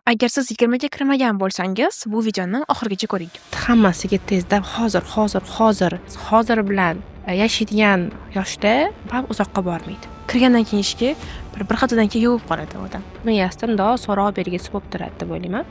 Agar siz 20 ga kirmagan bo'lsangiz, bu videoni oxirigacha ko'ring. Hammasiga tezda, hozir, hozir, hozir, hozir bilan yashaydigan yoshda baribir uzoqqa bormaydi. Kirgandan keyin ishga bir haftadan keyin yuvib qoladi odam. Miyasida mundoq so'roq belgisi bo'lib turadi deb o'ylayman.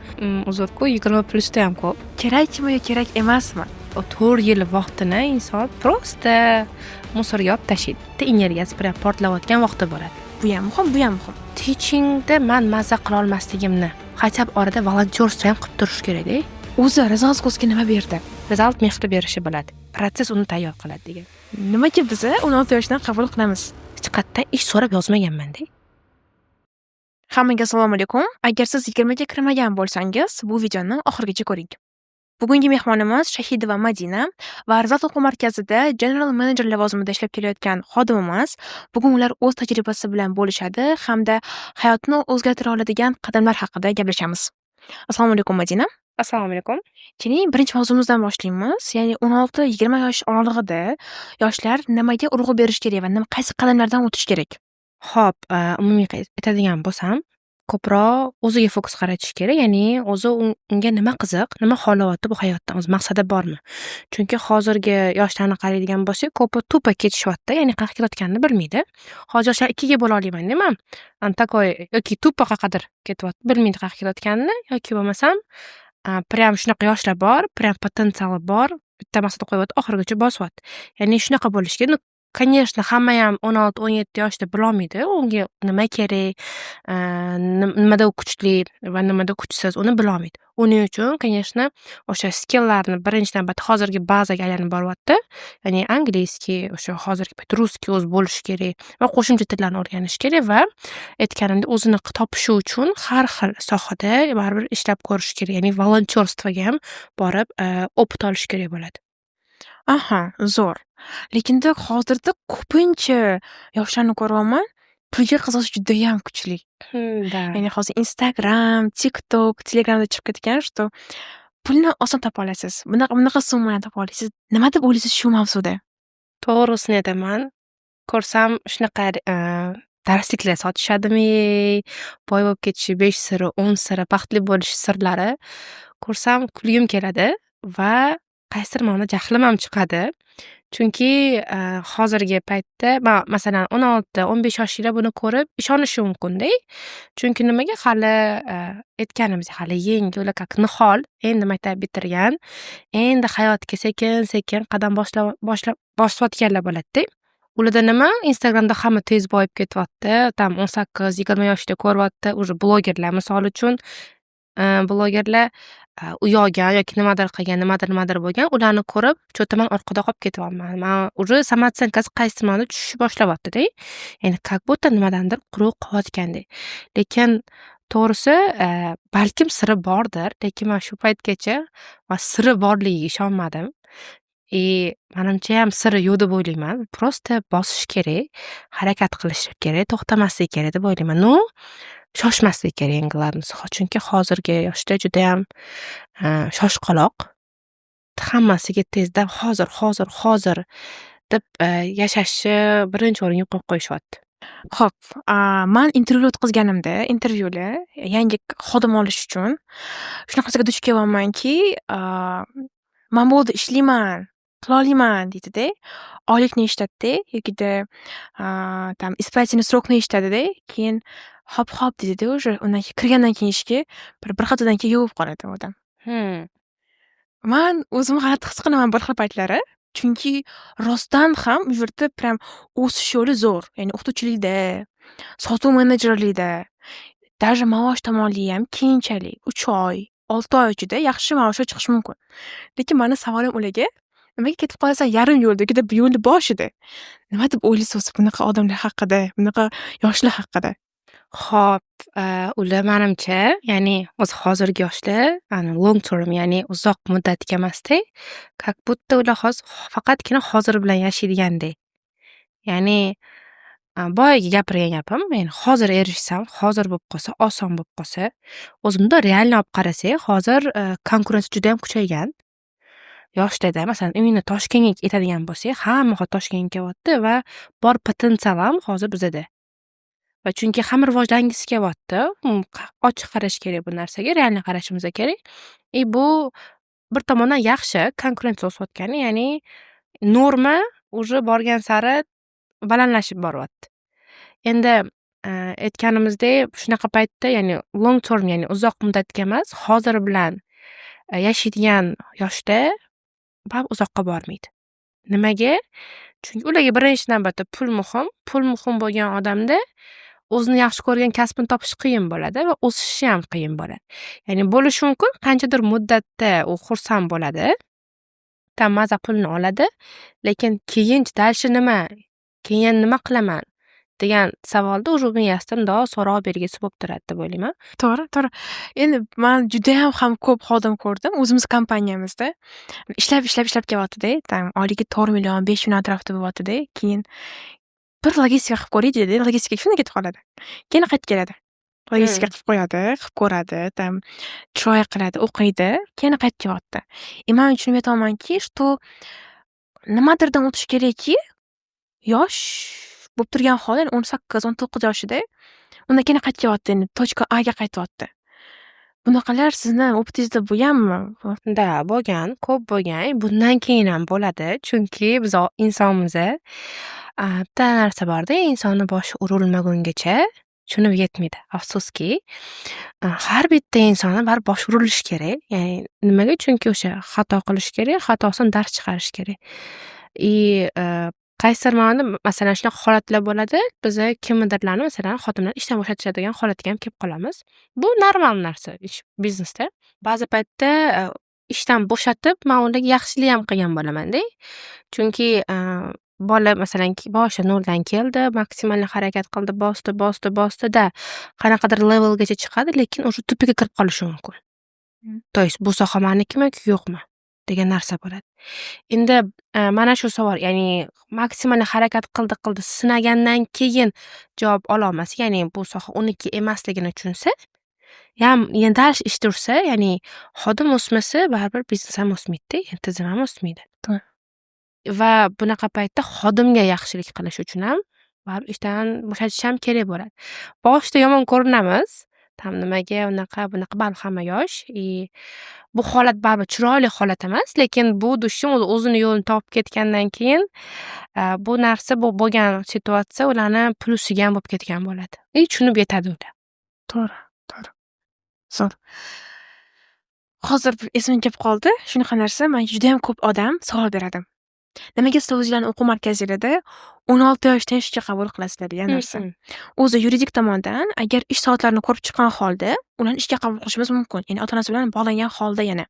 Uzrku, 20 plyusda ham ko'p. Kerakmi yo kerak emasmi? U 4 yil vaqtini inson просто мусор ga olib tashlaydi. Energiyasi прям portlayotgan vaqti bo'ladi. Bu ham muhim, bu ham muhim. Teachingda man maza qilolmasligimni, хотя бы orada волонтерство ham qilib turish kerakda. O'zi Results Schoolsga nima berdi? Result mehr berishi bo'ladi. Protsess uni tayyor qiladi degan. Nimaga biza 16 yoshdan qabul qilamiz? Hech qayerdan ish so'rab yozmaganman-da. Hammaga assalomu alaykum. Agar siz 20 ga kirmagan bo'lsangiz, bu videoni oxirigacha ko'ring. Bugungi mehmonimiz Shahidova Madina va Result o'quv markazida General Manager lavozimida ishlab kelayotgan xodimimiz. Bugun ular o'z tajribasi bilan bo'lishadi hamda hayotni o'zgartira oladigan qadamlar haqida gaplashamiz. Assalomu alaykum, Madina. Assalomu alaykum. Keling, birinchi mavzumizdan boshlaymiz. Ya'ni 16-20 yosh oralig'ida yoshlar nimaga urg'u berish kerak va nima, qaysi qadamlardan o'tish kerak? Xo'p, umumiy aytadigan bo'lsam, ko'proq o'ziga fokus qaratish kerak, ya'ni o'zi unga nima qiziq, nima xohlayapti bu hayotdan, o'zi maqsadi bormi? Chunki hozirgi yoshlarni qaraydigan bo'lsak, ko'pi тупо ketishyapti, ya'ni qayerga ketayotganini bilmaydi. Hozir yoshlar ikkiga bo'la olaman deyman. Такой yoki тупо qayerqadir ketyapti, bilmaydi qayerga ketayotganini, yoki bo'lmasam, прям shunaqa yoshlar bor, прям potensiali bor, bitta maqsad qo'yyapti, oxirigacha bosyapti. Ya'ni shunaqa bo'lishi kerak. Ну, конечно, hammayam 16, 17 yoshda bilolmaydi, unga nima kerak, nimada u kuchli va nimada kuchsiz, uni bilolmaydi. Uning uchun, конечно, o'sha skilllarni birinchi navbatda hozirgi bazaga aylanib boryapti. Ya'ni английский, o'sha hozirgi payt русский o'zi bo'lishi kerak va qo'shimcha tillarni o'rganish kerak va aytganimdek, o'zini topishi uchun har xil sohada baribir ishlab ko'rish kerak. Ya'ni волонтёрство ga ham borib, опыт olish kerak bo'ladi. Aha, zo'r. Lekinda hozirda ko'pincha yoshlarni ko'ryapman, pulga qiziqish judayam kuchli. Да. Ya'ni hozir Instagram, TikTok, Telegramda chiqib ketgan, что pulni oson topa olasiz. Bunaqa, bunaqa summani topa olasiz. Nima deb o'ylaysiz shu mavzuda? To'g'risini aytaman, ko'rsam shunaqa darsliklar sotishadimi, boy bo'lib ketishi 5 siri, 10 siri, baxtli bo'lish sirlari. Ko'rsam kulgim keladi va qaysidir ma'noda jahlim ham chiqadi. Chunki hozirgi paytda man, masalan, 16, 15 yoshliklar buni ko'rib ishonishi mumkin-da. Chunki nimaga hali, aytganimizdek, hali yangi, ular как nihol, endi maktab bitirgan, endi hayotga sekin-sekin qadam boshlab bosayotganlar bo'ladida. Ularda nima, Instagramda hamma tez boyib ketyapti, там 18, 20 yoshda ko'ryapti, уже blogerlar, misol uchun, blogerlar uy olgan yoki nimadir qilgan, nimadir, nimadir bo'lgan, ularni ko'rib, чё-то man orqada qolib ketyapman. Man уже самооценка si qaysi ma'noda tushishni boshlayapti-da. Ya'ni как будто nimadandir quruq qolayotgandek. Lekin to'g'risi, balkim siri bordir, lekin man shu paytgacha man siri borligiga ishonmadim. И manimchayam siri yo'q deb o'ylayman. Просто bosish kerak, harakat qilish kerak, to'xtamaslik kerak deb o'ylayman. Но, shoshmaslik kerak, eng главный si. Chunki hozirgi yoshda judayam shoshqaloq. Hammasiga tezda, hozir, hozir, hozir deb yashashni birinchi o'ringa qo'yib qo'yishyapti. Xo'p, man intervyu o'tkazganimda, intervyular yangi xodim olish uchun shunaqa narsaga duch kelyapmanki, "Man bu yerda ishlayman, qilolmayman", deydida. Oylikni eshitadida yokida там испытательный срок ni eshitadida, keyin "Hop, hop", deydida уже. Undan keyin kirgandan keyin ishga bir haftadan keyin yuvib qoladi odam. Man o'zimni g'alati his qilaman bir xil paytlari. Chunki rostdan ham u yerda прям o'sish yo'li zo'r. Ya'ni o'qituvchilikda, sotuv menejerlikda, даже maosh tomonliyam keyinchalik 3 oy, 6 oy ichida yaxshi maoshga chiqish mumkin. Lekin mani savolim ularga: "Nimaga ketib qolasan yarim yo'lda yoki yo'lni boshida?" Nima deb o'ylaysiz o'zi bunaqa odamlar haqida, bunaqa yoshlar haqida? Xo'p, ular manimcha, ya'ni o'zi hozirgi yoshlar ani long term, ya'ni uzoq muddatga emasda, как будто ular hozir faqatgina hozir bilan yashaydigandek. Ya'ni boyagi gapirgan gapim, ya'ni hozir erishsam, hozir bo'lib qolsa, oson bo'lib qolsa, o'zi bundoq реально olib qarasak, hozir konkurensiya judayam kuchaygan. Yoshlarda, masalan, именно Toshkentga aytadigan bo'lsak, hamma hozir Toshkentga kelyapti va bor potensial ham hozir bizada. Va chunki hamma rivojlangisi kelyapti. Ochiq qarash kerak bu narsaga, реально qarashimiz kerak. И bu bir tomondan yaxshi, konkurensiya o'sayotgani, ya'ni norma уже borgan sari balandlashib boryapti. Endi aytganimizdek, shunaqa paytda, ya'ni long term, ya'ni uzoq muddatga emas, hozir bilan yashaydigan yoshda baribir uzoqqa bormaydi. Nimaga? Chunki ularga birinchi navbatda pul muhim. Pul muhim bo'lgan odamda o'zini yaxshi ko'rgan kasbini topish qiyin bo'ladi va o'sishi ham qiyin bo'ladi. Ya'ni bo'lishi mumkin, qanchadir muddatda u xursand bo'ladi, там maza pulni oladi, lekin keyin дальше nima, keyin nima qilaman degan savolda уже miyasida mundoq so'rov belgisi bo'lib turadi deb o'ylayman. To'g'ri. Endi man judayam ham ko'p xodim ko'rdim o'zimiz kompaniyamizda. Ishlab, ishlab, ishlab kelyapti-da, там oyligi 4 million, 5 million atrofida bo'lyapti-da. Keyin bir logistika qilib ko'ray deydi, logistikaga shunday ketib qoladi. Keyin qaytib keladi. Logistika qilib qo'yadi, qilib ko'radi, там try qiladi, o'qiydi, keyin qaytib kelyapti. И man tushunib yetolmanki, что nimadirdan o'tish kerakki, yosh bo'lib turgan holda, ya'ni 18, 19 yoshida, undan keyin qaytib kelyapti, endi точка А ga qaytyapti. Bunaqalar sizni опыт ingizda bo'lganmi? Да, bo'lgan, ko'p bo'lgan. Bundan keyin ham bo'ladi. Chunki biz insonmiz. Bitta narsa borda, insonni boshi urilmagungacha tushunib yetmaydi. Afsuski, har bitta insonni baribir boshi urilishi kerak. Ya'ni nimaga? Chunki o'sha xato qilish kerak, xatosidan dars chiqarish kerak. И qaysidir ma'noda, masalan, shunaqa holatlar bo'ladi, biza kimnidirlarni, masalan, xodimlarni ishdan bo'shatishadigan holatga ham kelib qolamiz. Bu normal narsa ish biznesda. Ba'zi paytda ishdan bo'shatib, man ularga yaxshilik ham qilgan bo'lamanda. Chunki bola, masalan, boshida noldan keldi, maksimal harakat qildi, bosdi, bosdi, bosdi-da, qanaqadir levelgacha chiqadi, lekin уже тупик ka kirib qolishi mumkin. То есть bu soha manikimi yoki yo'qmi degan narsa bo'ladi. Endi mana shu savol, ya'ni maksimal harakat qildi, qildi, sinagandan keyin javob ololmasa, ya'ni bu soha uniki emasligini tushunsa, ham yana дальше ish tursa, ya'ni xodim o'smasa, baribir biznes ham o'smaydida, tizim ham o'smaydi. To'g'ri. Va bunaqa paytda xodimga yaxshilik qilish uchun ham baribir ishdan bo'shatish ham kerak bo'ladi. Boshida yomon ko'rinamiz, там nimaga unaqa, bunaqa, baribir hamma yosh и bu holat baribir chiroyli holat emas, lekin bu будущем o'zini yo'lini topib ketgandan keyin bu narsa, bu bo'lgan situatsiya ularni plusiga ham bo'lib ketgan bo'ladi и tushunib yetadi ular. To'g'ri. Zo'r. Hozir bir esimga kelib qoldi shunaqa narsa, manga judayam ko'p odam savol beradi. Nimaga sizlar o'zinglarni o'quv markazinglarda 16 yoshdan ishga qabul qilasizlar degan narsa. O'zi yuridik tomondan agar ish soatlarini ko'rib chiqqan holda ularni ishga qabul qilishimiz mumkin. Ya'ni ota-onasi bilan bog'langan holda yana.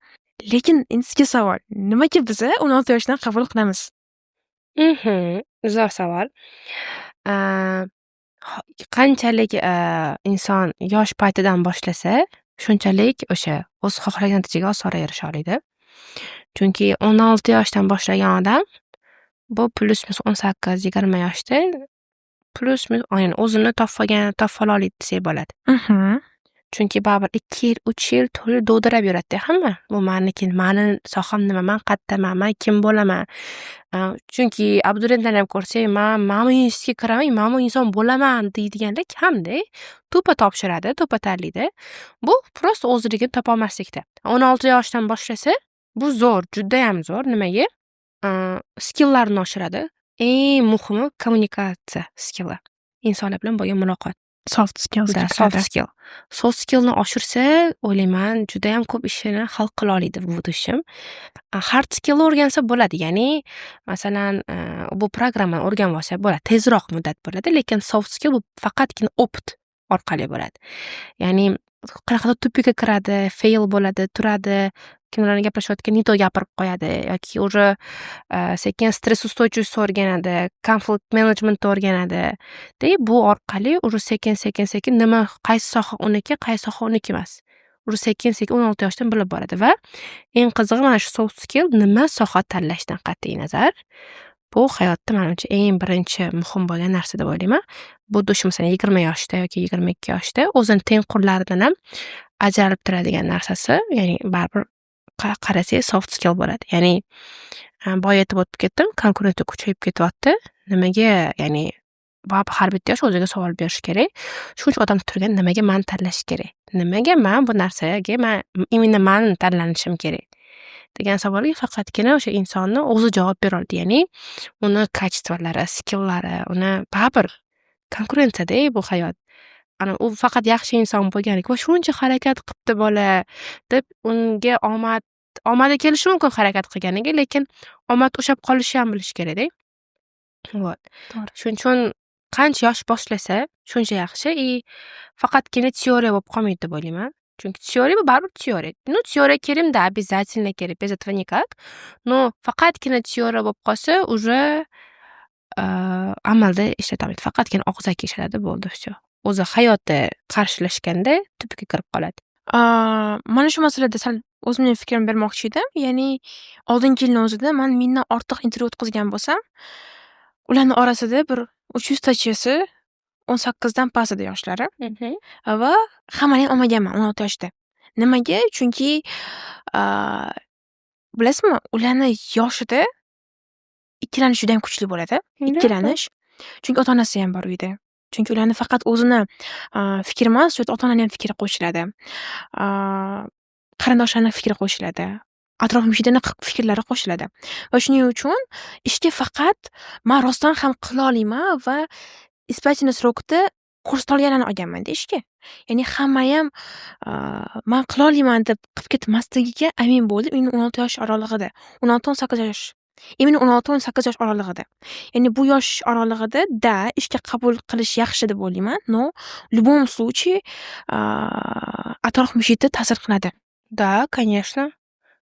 Lekin endi sizga savol, nimaga biza 16 yoshdan qabul qilamiz? Zo'r savol. Qanchalik inson yosh paytidan boshlasa, shunchalik o'sha o'zi xohlagan natijaga osonroq erisha oladi. Chunki 16 yoshdan boshlagan odam bu плюс-минус 18, 20 yoshda плюс-минус, ya'ni o'zini topib olgan, topib ola oladi desak bo'ladi. Chunki baribir 2 yil, 3 yil, 4 yil dovdirab yuradida hamma. Bu maniki, mani soham nima, man qayerdaman, man kim bo'laman? Chunki abituriyentlarni ham ko'rsak, man mana bu institutga kiraman, mana bu inson bo'laman deydiganlar kamda. Тупо topshiradi, тупо tanlaydi. Bu просто o'ziligini topolmaslikda. 16 yoshdan boshlasa, bu zo'r, judayam zo'r. Nimaga? Skilllarini oshiradi. Eng muhimi kommunikatsiya skilli. Insonlar bilan bo'lgan muloqot. Soft skills. Да, soft skill. Soft skillni oshirsa, o'ylayman, judayam ko'p ishini hal qila oladi в будущем. Hard skillni o'rgansa bo'ladi, ya'ni masalan, bu programmani o'rganib olsa bo'ladi, tezroq muddat bo'ladi, lekin soft skill bu faqatgina опыт orqali bo'ladi. Ya'ni qanaqadir тупик ka kiradi, fail bo'ladi, turadi, kim bilan gaplashayotgan не то gapirib qo'yadi yoki уже sekin стрессоустойчивость o'rganadi, conflict managementni o'rganadi. Bu orqali уже sekin, sekin, sekin nima, qaysi soha uniki, qaysi soha uniki emas. Уже sekin sekin 16 yoshdan bilib boradi va eng qizig'i, mana shu soft skill nima soha tanlashdan qat'iy nazar, bu hayotda manimcha eng birinchi muhim bo'lgan narsa deb o'ylayman. Будущий, masalan, 20 yoshda yoki 22 yoshda o'zini tengqurlaridan ham ajralib turadigan narsasi, ya'ni baribir qarasangiz, soft skill bo'ladi. Ya'ni boya aytib o'tib ketdim, konkurensiya kuchayib ketyapti. Nimaga, ya'ni Baribir har bitta yosh o'ziga savol berishi kerak. Shuncha odam turganda nimaga mani tanlash kerak? Nimaga man bu narsaga man именно man tanlanishim kerak degan savolga faqatgina o'sha insonni o'zi javob beroladi. Ya'ni uni качество lari, skilllari, uni baribir konkurensiyada bu hayot. Ana u faqat yaxshi inson bo'lgani va shuncha harakat qilibdi bola deb unga omad, omadi kelishi mumkin harakat qilganiga, lekin omad ushlab qolishni ham bilish kerakda. Вот. To'g'ri. Shuning uchun qancha yosh boshlasa, shuncha yaxshi и faqatgina теория bo'lib qolmaydi deb o'ylayman. Chunki теория bu baribir теория. Ну, теория kerak-da, обязательно kerak, без этого никак. Но faqatgina теория bo'lib qolsa, уже amalda ishlatolmaydi. Faqatgina og'zaki ishlatadi, bo'ldi, всё. O'zi hayotda qarshilashganda tubga kirib qoladi. Mana shu masalada sal o'zimning fikrimni bermoqchi edim. Ya'ni oldingi yilni o'zida man 1000dan ortiq intervyu o'tkazgan bo'lsam, ularni orasida bir 300tachasi 18dan past edi yoshlari va hammaniyam olmaganman 16 yoshda. Nimaga? Chunki, bilasizmi, ularni yoshida ikkilanish judayam kuchli bo'ladi. Ikkilanish. Chunki ota-onasi ham bor uyda. Chunki ularni faqat o'zini fikri emas, u yerda ota-onani ham fikri qo'shiladi. Qarindoshlarni fikri qo'shiladi. Atrof muhitini fikrlari qo'shiladi. Va shuning uchun ishga faqat man rostdan ham qila olaman va испытательный срок da ko'rsatolganlarni olganmanda ishga. Ya'ni hammayam man qila olaman deb qilib ketmasligiga amin bo'ldim именно 16 yosh oralig'ida. 16-18 yosh. Именно 16-18 yosh oralig'ida. Ya'ni bu yosh oralig'ida, да, ishga qabul qilish yaxshi deb o'ylayman, но в любом случае atrof muhiti ta'sir qiladi. Да, конечно.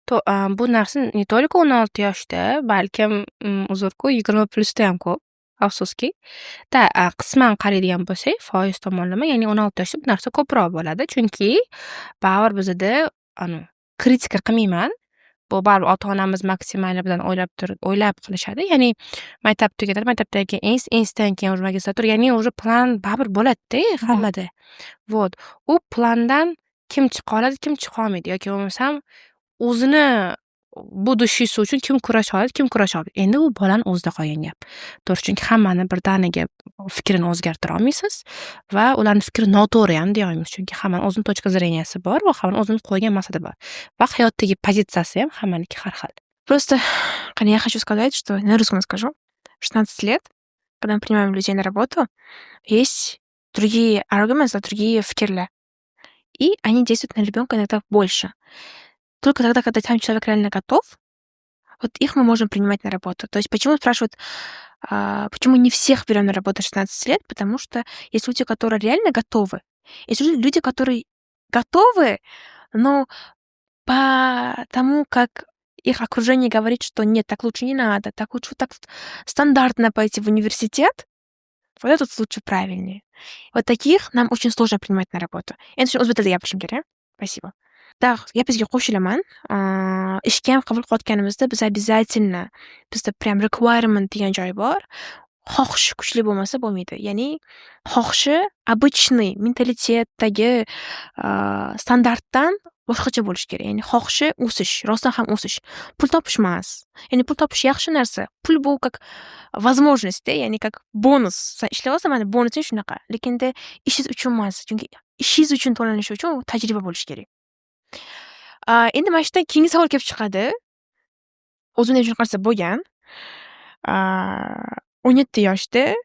То bu narsa не только 16 yoshda, balkim, uzr-ku, 20 plyusda ham ko'p, afsuski. Да, qisman qaraydigan bo'lsak, foiz tomonlama, ya'ni 16 yoshda bu narsa ko'proq bo'ladi. Chunki baribir bizada anu kritika qilmayman. Bu baribir ota-onamiz maksimal bilan o'ylab turib, o'ylab qilishadi. Ya'ni maktab tugatadi, maktabdan keyin institutdan keyin уже magistratura, ya'ni уже plan baribir bo'ladi-da hammada. Вот. U plandan kim chiqa oladi, kim chiqa olmaydi yoki bo'lmasam o'zini будущий si uchun kim kurasha oladi, kim kurasha olmaydi. Endi u bolani o'zida qolgan gap. To'g'ri, chunki hammani birdaniga fikrini o'zgartira olmaysiz va ularni fikri noto'g'ri ham deya olmaymiz. Chunki hammani o'zini точка зрения si bor va hammani o'zini qo'ygan maqsadi bor. Va hayotdagi pozitsiyasi ham hammaniki har xil. Просто я хочу сказать, что на русском скажу. 16 лет, когда мы принимаем людей на работу, есть другие arguments, другие fikrlar. И они действуют на ребенка иногда больше. Только тогда, когда сам человек реально готов, вот их мы можем принимать на работу. То есть почему спрашивают, почему не всех берем на работу 16 лет? Потому что есть люди, которые реально готовы. Есть люди, которые готовы, но по тому, как их окружение говорит, что нет, так лучше не надо, так лучше вот так стандартно пойти в университет, вот этот лучше, правильнее. Вот таких нам очень сложно принимать на работу. Endi shuni o'zbek tilida gapirishim kerak. Спасибо. Да, gapingizga qo'shilaman. Ishga ham qabul qilayotganimizda biz обязательно, bizda прям requirement degan joyi bor. Xohishi kuchli bo'lmasa bo'lmaydi. Ya'ni xohishi обычный mentalitetdagi standartdan boshqacha bo'lishi kerak. Ya'ni xohishi o'sish, rostdan ham o'sish. Pul topish emas. Ya'ni pul topish yaxshi narsa. Pul bu как возможность -da, ya'ni как bonus. San ishlayapsan, mana bonusing shunaqa. Lekinda ishingiz uchun emas. Chunki ishingiz uchun to'lanishi uchun tajriba bo'lishi kerak. Endi mana shu yerdan keyingi savol kelib chiqadi. O'zimda ham shunaqa narsa bo'lgan. 17 yoshda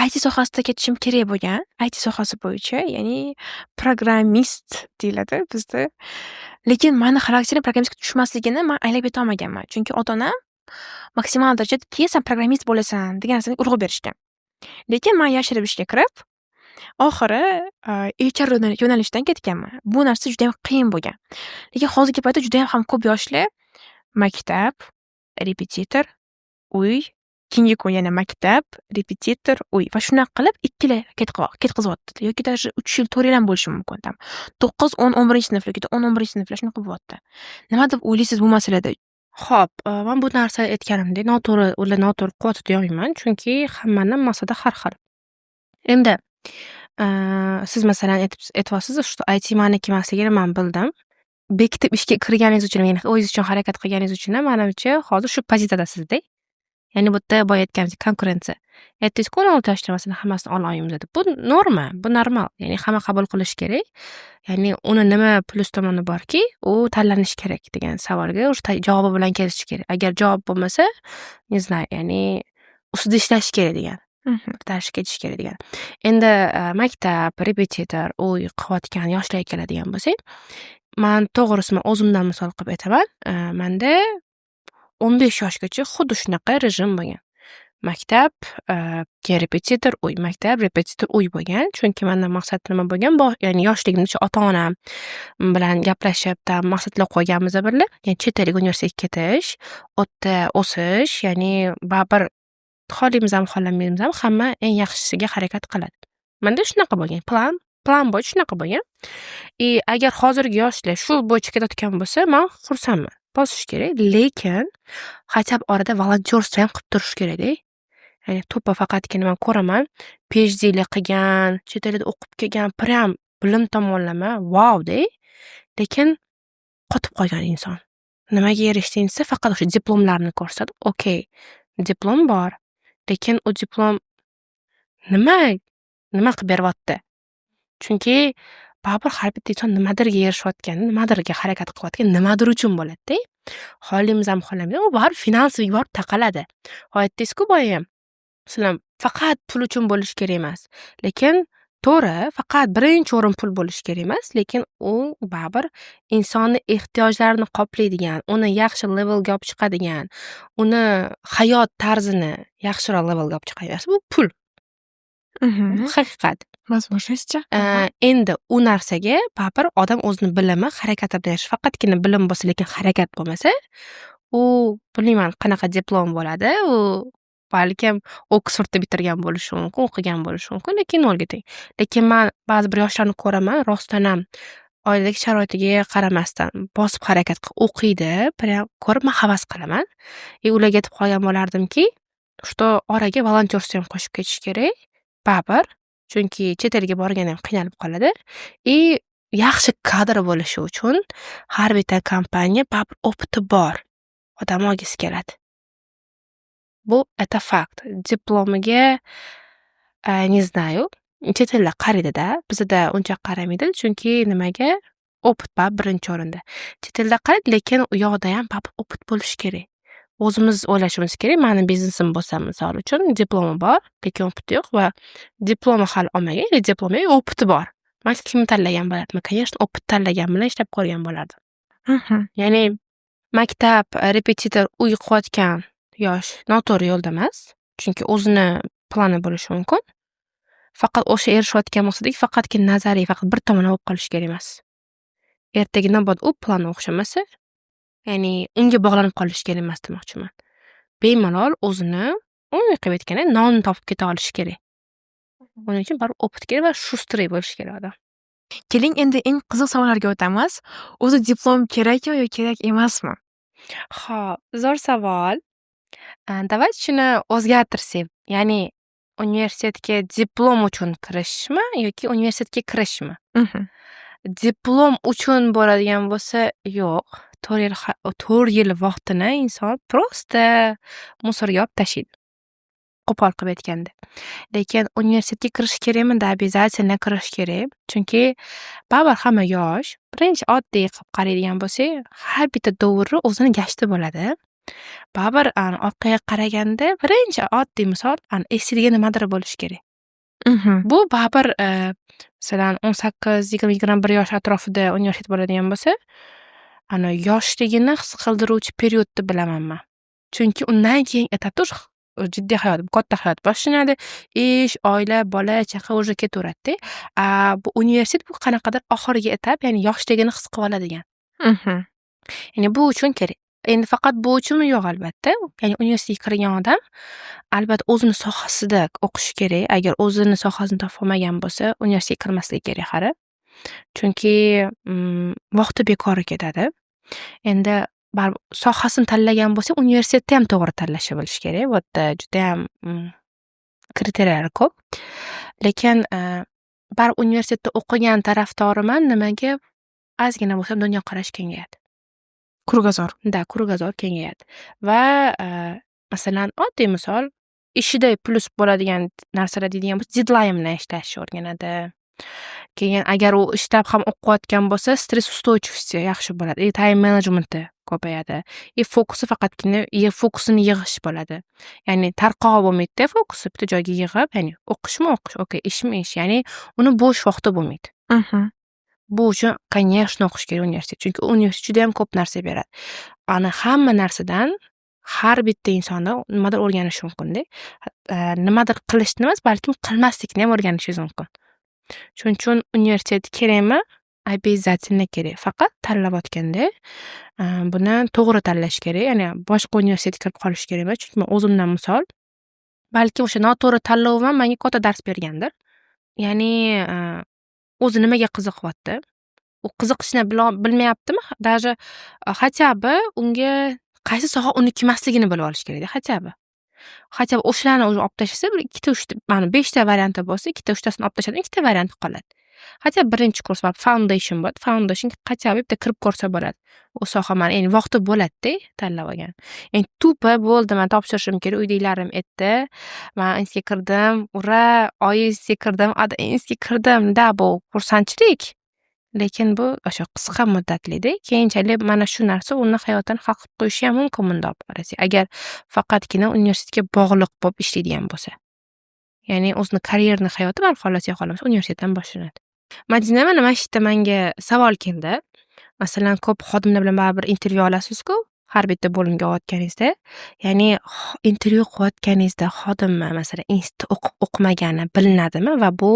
IT sohasida ketishim kerak bo'lgan. IT sohasi bo'yicha, ya'ni programmist deyiladi bizda. Lekin mani xarakterim programmistga tushmasligini man anglab yetolmaganman. Chunki ota-onam maksimal darajada keyin san programmist bo'lasan degan narsani urg'u berishgan. Lekin man yashirib ishga kirib, oxiri HR yo'nalishidan ketganman. Bu narsa judayam qiyin bo'lgan. Lekin hozirgi paytda judayam ham ko'p yoshlar maktab, repetitor, uy, keyingi kun yana maktab, repetitor, uy va shunaqa qilib 2 yil ketqizyapti yoki даже 3 yil, 4 yil ham bo'lishi mumkin там. 9, 10, 11 sinflar yoki 10, 11 sinflar shunaqa bo'lyapti. Nima deb o'ylaysiz bu masalada? Xo'p, man bu narsani aytganimdek, noto'g'ri, ular noto'g'ri qilyapti deyolmayman, chunki hammani maqsadi har xil. Endi siz, masalan, aytyapsiz, что IT maniki emasligini man bildim. Bekitib ishga kirganingiz uchun, ya'ni o'zingiz uchun harakat qilganingiz uchun ham, manimcha, hozir shu pozitsiyadasizda. Ya'ni bu yerda boya aytganimizdek, konkurensiya. Aytdingizku, 16 yoshda masalan, hammasini ololmaymiz deb. Bu norma, bu normal. Ya'ni hamma qabul qilishi kerak. Ya'ni uni nima plyus tomoni borki, u tanlanishi kerak degan savolga уже javobi bilan kelishi kerak. Agar javob bo'lmasa, не знаю, ya'ni ustida ishlash kerak degan. Дальше ketish kerak degan. Endi maktab, repetitor, uy qilayotgan yoshlarga keladigan bo'lsak, man to'g'risi, man o'zimdan misol qilib aytaman. Manda 15 yoshgacha xuddi shunaqa rejim bo'lgan. Maktab, keyin repetitor, uy, maktab, repetitor, uy bo'lgan. Chunki manda maqsad nima bo'lgan? Ya'ni yoshligimda ota-onam bilan gaplashib, там maqsadlar qo'yganmiz birga. Ya'ni chet elga universitetga ketish, u yerda o'sish, ya'ni baribir xohlaymizmi, xohlamaymizmi, hamma eng yaxshisiga harakat qiladi. Manda shunaqa bo'lgan. Plan bo'yicha shunaqa bo'lgan. И agar hozirgi yoshlar shu bo'yicha ketayotgan bo'lsa, man xursandman. Bosish kerak, lekin хотя бы orada волонтёрство ham qilib turish kerakda. Ya'ni to'ppa faqatgina man ko'raman, PhDlar qilgan, chet elda o'qib kelgan, прям bilim tomonlama vau-da, lekin qotib qolgan inson. Nimaga erishding desa, faqat o'sha diplomlarni ko'rsatadi. Okey, diplom bor, lekin u diplom nima qilib beryapti? Chunki baribir har bitta inson nimadirga erishayotganda, nimadirga harakat qilayotgan, nimadir uchun bo'ladida. Xohlaymizmi, xohlamaymizmi, u baribir финансовый ga borib taqaladi. Hozir aytdingizku boyayam, masalan, faqat pul uchun bo'lishi kerak emas. Lekin to'g'ri, faqat birinchi o'rin pul bo'lishi kerak emas, lekin u baribir insonni ehtiyojlarini qoplaydigan, uni yaxshi levelga olib chiqadigan, uni hayot tarzini yaxshiroq levelga olib chiqadigan narsa bu pul. Bu haqiqat. Возможности. Endi u narsaga baribir odam o'zini bilimi, harakati bilan erishadi. Faqatgina bilim bo'lsa, lekin harakat bo'lmasa, u bilmayman, qanaqa diplom bo'ladi, u balkim Oksfordda bitirgan bo'lishi mumkin, o'qigan bo'lishi mumkin, lekin nolga teng. Lekin man ba'zi bir yoshlarni ko'raman, rostdan ham oiladagi sharoitiga qaramasdan bosib harakat qilib o'qiydi, прям ko'rib man havas qilaman. И ularga aytib qolgan bo'lardimki, что oraga волонтёрство ham qo'shib ketish kerak baribir, chunki chet elga borganda ham qiynalib qoladi. И yaxshi kadr bo'lishi uchun har bitta kompaniya baribir опыт i bor odam olgisi keladi. Bu это факт. Diplomiga, не знаю, chet elda qaraydida, bizada uncha qaramaydi, chunki nimaga? Опыт baribir birinchi o'rinda. Chet elda qaraydi, lekin u yoqdayam baribir опыт bo'lishi kerak. O'zimiz o'ylashimiz kerak. Mani biznesim bo'lsa, misol uchun, diplomi bor, lekin опыт i yo'q va diplomi hali olmagan или diplomi yo'q, опыт i bor. Man kimni tanlagan bo'lardim? Конечно, опыт tanlagan bilan ishlab ko'rgan bo'lardim. Ya'ni maktab, repetitor, uy qilayotgan yosh noto'g'ri yo'lda emas, chunki o'zini plani bo'lishi mumkin. Faqat o'sha erishayotgan maqsadiga faqatgina nazariy, faqat bir tomonlama bo'lib qolishi kerak emas. Ertaga nabot u plani o'xshamasa, ya'ni unga bog'lanib qolishi kerak emas demoqchiman. Bemalol o'zini umumiy qilib aytganda, non topib keta olishi kerak. Buning uchun baribir опыт kerak va шустрый bo'lishi kerak odam. Keling, endi eng qiziq savollarga o'tamiz. O'zi diplom kerakmi yo kerak emasmi? Xo'p, zo'r savol. Давайте shuni o'zgartirsak. Ya'ni universitetga diplom uchun kirishmi yoki universitetga kirishmi? Diplom uchun bo'ladigan bo'lsa, yo'q. 4 yil, 4 yil vaqtini inson просто мусор ga olib tashlaydi. Qo'pol qilib aytganda. Lekin universitetga kirish kerakmi? Да, обязательно kirish kerak. Chunki baribir hamma yosh. Birinchi oddiy qilib qaraydigan bo'lsak, har bitta davrni o'zini gashti bo'ladi. Baribir orqaga qaraganda, birinchi oddiy misol, esingizda nimadir bo'lishi kerak. Bu baribir, masalan, 18, 20, 21 yosh atrofida universitet bo'ladigan bo'lsa, ana yoshligini his qildiruvchi период deb bilaman man. Chunki undan keyingi etapda уже jiddiy hayot, katta hayot boshlanadi. Ish, oila, bola chaqa уже ketaveradida. A bu universitet bu qanaqadir oxirgi etap, ya'ni yoshligini his qilib oladigan. Ya'ni bu uchun kerak. Endi faqat bu uchunmi? Yo'q, albatta. Ya'ni universitetga kirgan odam albatta o'zini sohasida o'qishi kerak. Agar o'zini sohasini topolmagan bo'lsa, universitetga kirmasligi kerak hali. Chunki vaqti bekorga ketadi. Endi baribir sohasini tanlagan bo'lsa, universitetni ham to'g'ri tanlashni bilish kerak. Bu yerda judayam kriteriyalar ko'p. Lekin baribir universitetda o'qigan tarafdoriman. Nimaga? Ozgina bo'lsa ham dunyoqarash kengayadi. Кругозор. Да, кругозор kengayadi. Va Masalan, oddiy misol, ishida plyus bo'ladigan narsalar deydigan bo'lsa, deadline bilan ishlashni o'rganadi. Keyin agar u ishlab ham o'qiyotgan bo'lsa, стресс устойчивости yaxshi bo'ladi и time managementi ko'payadi и fokusi faqatgina fokusini yig'ish bo'ladi. Ya'ni tarqoq bo'lmaydida fokusi, bitta joyga yig'ib, ya'ni o'qishmi o'qish, okey, ishmi ish, ya'ni uni bo'sh vaqti bo'lmaydi. Bu uchun, конечно, o'qish kerak universitet, chunki universitet judayam ko'p narsa beradi. Ana hamma narsadan har bitta insonda nimadir o'rganishi mumkinda. Nimadir qilishni emas, balkim qilmaslikni ham o'rganishingiz mumkin. Shuning uchun universitet kerakmi? Обязательно kerak. Faqat tanlayotganda buni to'g'ri tanlash kerak, ya'ni boshqa universitetga kirib qolish kerak emas, chunki man o'zimdan misol, balki o'sha noto'g'ri tanlovim ham menga katta dars bergandir. Ya'ni o'zi nimaga qiziqyapti? U qiziqishini bilmayaptimi? Даже хотя бы unga qaysi soha uniki emasligini bilib olish kerakda, хотя бы. Хотя бы o'shalarni уже olib tashlasa, bir ikkita, uchta, mana beshta varianti bo'lsa, ikkita, uchtasini olib tashladi, ikkita varianti qoladi. Хотя бы birinchi kurs foundation bo'ladi. Foundation хотя бы bitta kirib ko'rsa bo'ladi. U soha mani endi vaqti bo'ladida tanlab olgan. Endi тупо bo'ldi, man topshirishim kerak, uydagilarim aytdi. Man institutga kirdim, ура, oyi, institutga kirdim, ada, institutga kirdim, да, bu xursandchilik. Lekin bu o'sha qisqa muddatlida. Keyinchalik mana shu narsa uni hayotini hal qilib qo'yishi ham mumkin bundoq olib qarasak. Agar faqatgina universitetga bog'liq bo'lib ishlaydigan bo'lsa. Ya'ni o'zini карьерный hayoti baribir xohlasak xohlamasak universitetdan boshlanadi. Madina, mana shu yerda manga savol keldi. Masalan, ko'p xodimlar bilan baribir intervyu olasiz-ku, har bitta bo'limga olayotganingizda. Ya'ni intervyu qilayotganingizda xodimni, masalan, institutda o'qib o'qimagani bilinadimi va bu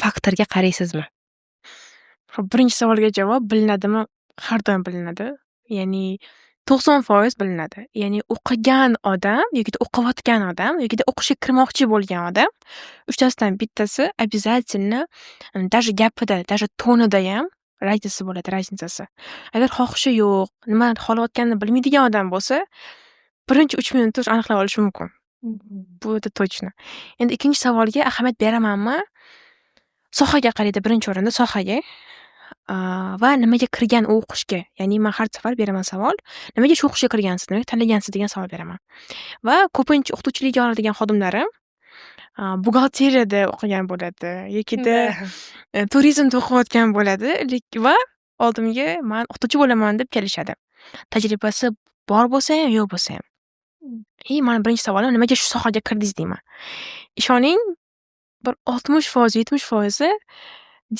faktorga qaraysizmi? Xo'p, birinchi savolga javob: bilinadimi? Har doim bilinadi. Ya'ni 90% bilinadi. Ya'ni o'qigan odam yokida o'qiyotgan odam yokida o'qishga kirmoqchi bo'lgan odam, uchtasidan bittasi обязательно, даже gapida, даже tonidayam разница bo'ladi, разница si. Agar xohishi yo'q, nima xohlayotganini bilmaydigan odam bo'lsa, birinchi 3 minutda уже aniqlab olish mumkin. Bu это точно. Endi ikkinchi savolga ahamiyat beramanmi? Sohaga qaraydi, birinchi o'rinda sohaga va nimaga kirgan u o'qishga. Ya'ni man har safar beraman savol: "Nimaga shu o'qishga kirgansiz, nimaga tanlagansiz?" degan savol beraman. Va ko'pincha o'qituvchilikka oladigan xodimlarim buxgalteriyada o'qigan bo'ladi yokida turizmda o'qiyotgan bo'ladi va oldimga "Man o'qituvchi bo'laman" deb kelishadi. Tajribasi bor bo'lsayam, yo'q bo'lsayam. И mani birinchi savolim: "Nimaga shu sohaga kirdingiz?" deyman. Ishoning, bir 60%, 70%i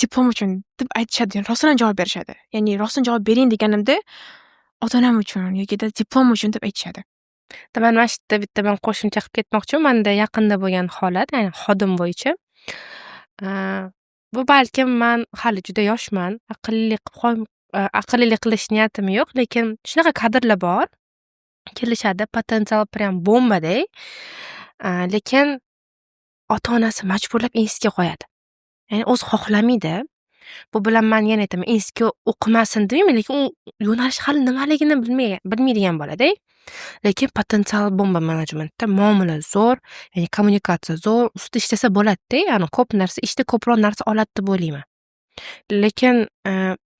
diplom uchun deb aytishadi. Rostdan ham javob berishadi. Ya'ni rostdan javob bering deganimda, ota-onam uchun yokida diplom uchun deb aytishadi. Man mana shu yerda bitta man qo'shimcha qilib ketmoqchiman. Manda yaqinda bo'lgan holat, ya'ni xodim bo'yicha. Bu balkim man hali juda yoshman, aqllilik qilib aqllilik qilish niyatim yo'q, lekin shunaqa kadrlar bor, kelishadi, potensial прям bombadek, lekin ota-onasi majburlab institutga qo'yadi. Ya'ni o'zi xohlamaydi. Bu bilan man yana aytaman, institutga o'qimasin demayman, lekin u yo'nalish hali nimaligini bilmaydigan bolada. Lekin potensial bomba menejmentda, muomala zo'r, ya'ni kommunikatsiya zo'r, ustida ishlasa bo'ladida, ya'ni ko'p narsa ishda ko'proq narsa oladi deb o'ylayman. Lekin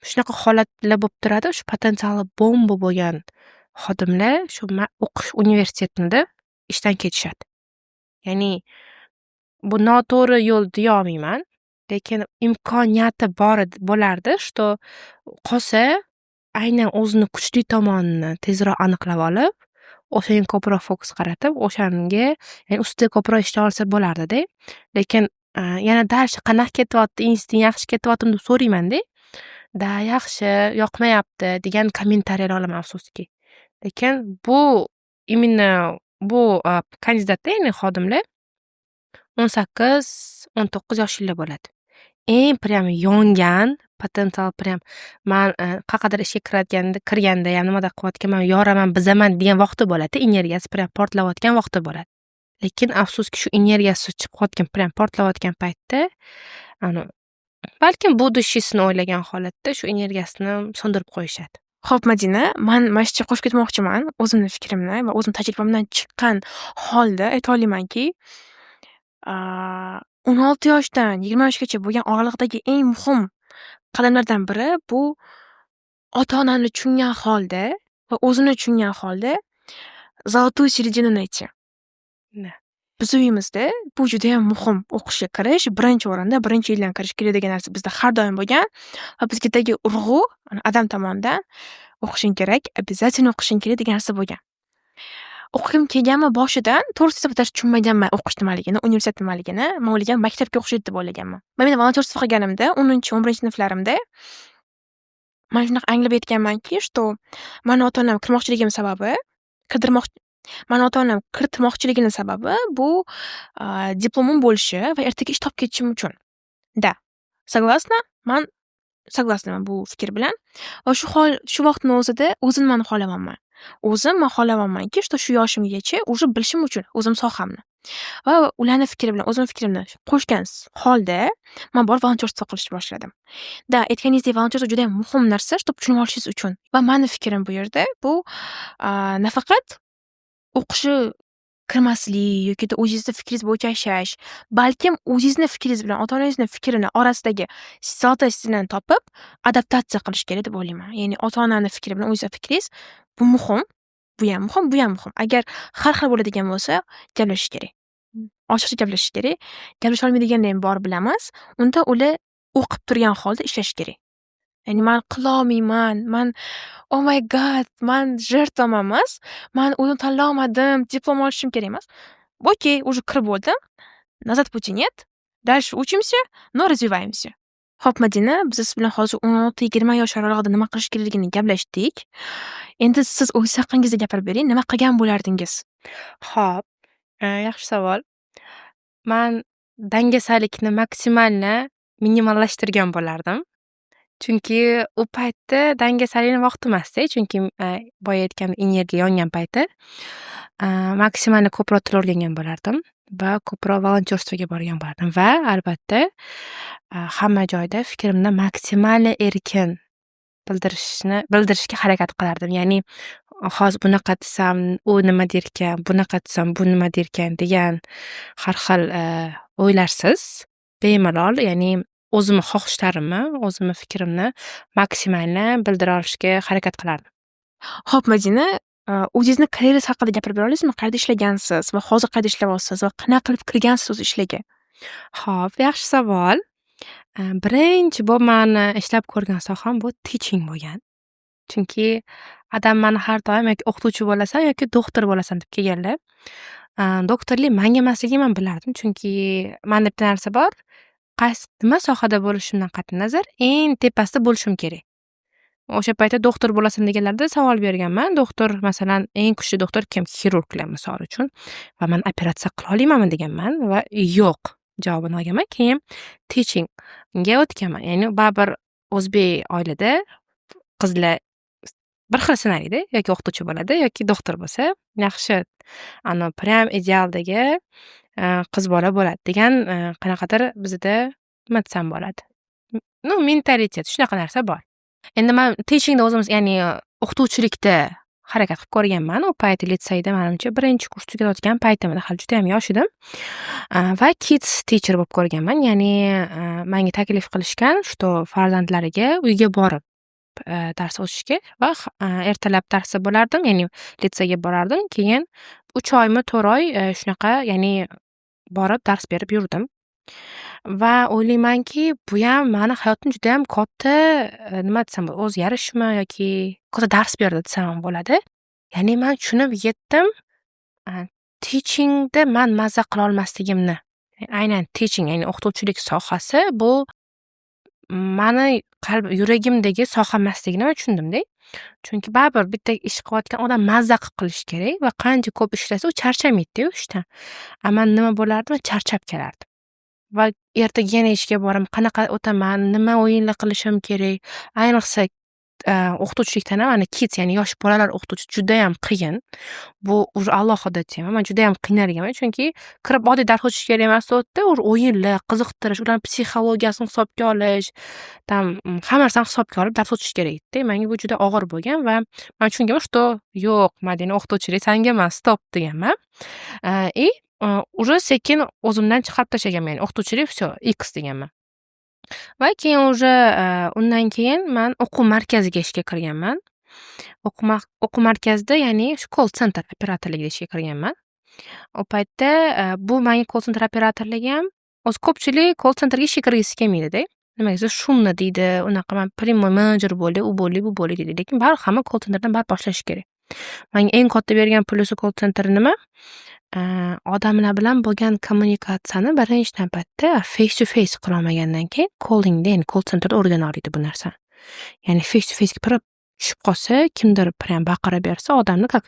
shunaqa holatlar bo'lib turadi, shu potensiali bomba bo'lgan xodimlar shu o'qish universitetini deb ishdan ketishadi. Ya'ni bu noto'g'ri yo'l deyolmayman, lekin imkoniyati bor bo'lardi, что qolsa, aynan o'zini kuchli tomonini tezroq aniqlab olib, o'shanga ko'proq fokus qaratib, o'shanga, ya'ni ustida ko'proq ishlay olsa bo'lardida. Lekin yana дальше qanaqa ketyapti, instituting yaxshi ketyaptimi deb so'raymanda, "Да, yaxshi, yoqmayapti" degan kommentariyalar olaman, afsuski. Lekin bu именно bu kandidatda, ya'ni xodimlar 18-19 yoshlar bo'ladi. Eng прям yongan potensial, прям man qayerqadir ishga kirayotganda, kirgandayam, nimadir qilayotganman, yoraman, bizaman degan vaqti bo'ladida, energiyasi прям portlayotgan vaqti bo'ladi. Lekin afsuski, shu energiyasi chiqayotgan, прям portlayotgan paytda balkim будущий sini o'ylagan holatda shu energiyasini so'ndirib qo'yishadi. Xo'p, Madina, man mana shu yerga qo'shib ketmoqchiman o'zimni fikrimni va o'zim tajribamdan chiqqan holda ayta olamanki, 16 yoshdan 20 yoshgacha bo'lgan oraliqdagi eng muhim qadamlardan biri bu ota-onani tushungan holda va o'zini tushungan holda Золотую середину найти. Да. Bizni uyimizda bu judayam muhim. O'qishga kirish birinchi o'rinda, birinchi yildan kirish kerak degan narsa bizda har doim bo'lgan va bizgadagi urg'u adam tomonidan o'qishing kerak, обязательно o'qishing kerak degan narsa bo'lgan. O'qigim kelganmi boshidan, to'g'risini aytsam, даже tushunmaganman o'qish nimaligini, universitet nimaligini. Man o'ylaganman, maktabga o'xshaydi deb o'ylaganman. Men волонтерство qilganimda, 10-11-sinflarimda man shunaqa anglab yetganmanki, что mani ota-onam kirmoqchiligim sababi, kirdirmoq mani ota-onam kiritmoqchiligini sababi bu diplomim bo'lishi va ertaga ish topib ketishim uchun. Да, согласна, man согласна man bu fikr bilan va shu hol, shu vaqtni o'zida o'zim nimani xohlayapman. O'zim man xohlayapmanki, что shu yoshimgacha уже bilishim uchun o'zim sohamni va ularni fikri bilan o'zimni fikrimni qo'shgan holda man borib волонтерство qilishni boshladim. Да, aytganingizdek, волонтерство judayam muhim narsa, чтоб tushunib olishingiz uchun va mani fikrim bu yerda bu nafaqat o'qishni kirmaslik yokida o'zingizni fikringiz bo'yicha yashash, balkim o'zingizni fikringiz bilan ota-onangizni fikrini orasidagi золотая середина ni topib, adaptatsiya qilish kerak deb o'ylayman. Ya'ni ota-onani fikri bilan o'zingizni fikringiz bu muhim, buyam muhim, buyam muhim. Agar har xil bo'ladigan bo'lsa, gaplashish kerak. Ochiqcha gaplashish kerak. Gaplasha olmaydiganlar ham bor, bilamiz. Unda ular o'qib turgan holda ishlashi kerak. Ya'ni man qilolmayman, man "Oh my God, man жертва man" emas, man o'zim tanlolmadim, diplom olishim kerak emas. Okey, уже kirib bo'ldim. Назад пути нет. Дальше учимся, но развиваемся. Xo'p, Madina, biz siz bilan hozir 16-20 yosh oralig'ida nima qilish kerakligini gaplashdik. Endi siz o'zingiz haqingizda gapirib bering, nima qilgan bo'lardingiz? Xo'p, yaxshi savol. Man dangasalikni максимально minimallashtirgan bo'lardim. Chunki u paytda dangasalikni vaqti emasda, chunki boya aytgan energiya yongan payti. Максимально ko'proq til o'rgangan bo'lardim va ko'proq волонтерство ga borgan bo'lardim va albatta hamma joyda fikrimni максимально erkin bildirishga harakat qilardim. Ya'ni hozir bunaqa desam, u nima derkan, bunaqa desam, bu nima derkan degan har xil o'ylarsiz bemalol, ya'ni o'zimni xohishlarimni, o'zimni fikrimni максимально bildira olishga harakat qilardim. Xo'p, Madina, o'zingizni karyerangiz haqida gapirib bera olasizmi? Qayerda ishlagansiz va hozir qayerda ishlayapsiz va qanaqa qilib kirgansiz o'zi ishlarga? Xo'p, yaxshi savol. Birinchi bo'lib mani ishlab ko'rgan soham bu teaching bo'lgan. Chunki adam mani har doim yoki o'qituvchi bo'lasan yoki doktor bo'lasan deb kelganlar. Doktorlik manga emasligini man bilardim, chunki manda bitta narsa bor. Qaysi nima sohada bo'lishimdan qat'iy nazar, eng tepasida bo'lishim kerak. O'sha paytda doktor bo'lasan deganlarida savol berganman. Doktor, masalan, eng kuchli doktor kim? Xirurglar, misol uchun. Va man operatsiya qila olamanmi deganman va yo'q javobini olganman. Keyin teachingga o'tganman. Ya'ni baribir o'zbek oilada qizlar bir xil ssenariyda yoki o'qituvchi bo'ladi yoki doktor bo'lsa yaxshi, ani прям idealdagi qiz bola bo'ladi degan qanaqadir bizada, nima desam bo'ladi, ну, mentalitet, shunaqa narsa bor. Endi man teachingda o'zimiz, ya'ni o'qituvchilikda harakat qilib ko'rganman. U payt litseyda, manimcha, birinchi kurs tugatayotgan paytim edi, hali judayam yosh edim va kids teacher bo'lib ko'rganman. Ya'ni manga taklif qilishgan, что farzandlariga uyga borib dars o'tishga va ertalab darsda bo'lardim, ya'ni litseyga borardim. Keyin 3 oymi, 4 oy shunaqa, ya'ni borib dars berib yurdim va o'ylaymanki, buyam mani hayotimda judayam katta, nima desam, o'zgarishmi yoki katta dars berdi desam ham bo'ladi. Ya'ni man tushunib yetdim teachingda man mazza qilolmasligimni. Aynan teaching, ya'ni o'qituvchilik sohasi bu mani qalb yuragimdagi soha emasligini man tushundimda. Chunki baribir bitta ish qilayotgan odam mazza qilib qilishi kerak va qancha ko'p ishlasa, u charchamaydi-da u ishdan. A man nima bo'lardi? Man charchab kelardim va ertaga yana ishga boraman, qanaqa o'taman, nima o'yinlar qilishim kerak. Ayniqsa o'qituvchilikdan ham ana kids, ya'ni yosh bolalar o'qituvchisi judayam qiyin. Bu уже alohida tema. Man judayam qiynalganman, chunki kirib oddiy dars o'tish kerak emas u yerda, уже o'yinlar, qiziqtirish, ularni psixologiyasini hisobga olish, там hamma narsani hisobga olib dars o'tish kerak edida. Manga bu juda og'ir bo'lgan va man tushunganman, что yo'q, Madina, o'qituvchilik sanga emas, стоп deganman. И уже sekin o'zimdan chiqarib tashlaganman, ya'ni o'qituvchilik всё, x deganman. Va keyin уже undan keyin man o'quv markaziga ishga kirganman. O'quv markazida, ya'ni shu call center operatorligida ishga kirganman. U paytda bu manga call center operatorligi ham, o'zi ko'pchilik call centerga ishga kirgisi kelmaydida. Nimaga desa, шумно deydi, unaqa man прямой menejer bo'lay, u bo'lay, bu bo'lay deydi. Lekin baribir hamma call centerdan baribir boshlashi kerak. Manga eng katta bergan plyusi call center nima? Odamlar bilan bo'lgan kommunikatsiyani birinchi navbatda face to face qilolmagandan keyin callingda, ya'ni call centerda o'rgana oladi bu narsani. Ya'ni face to facega kirib tushib qolsa, kimdir прям baqirib bersa, odamni, как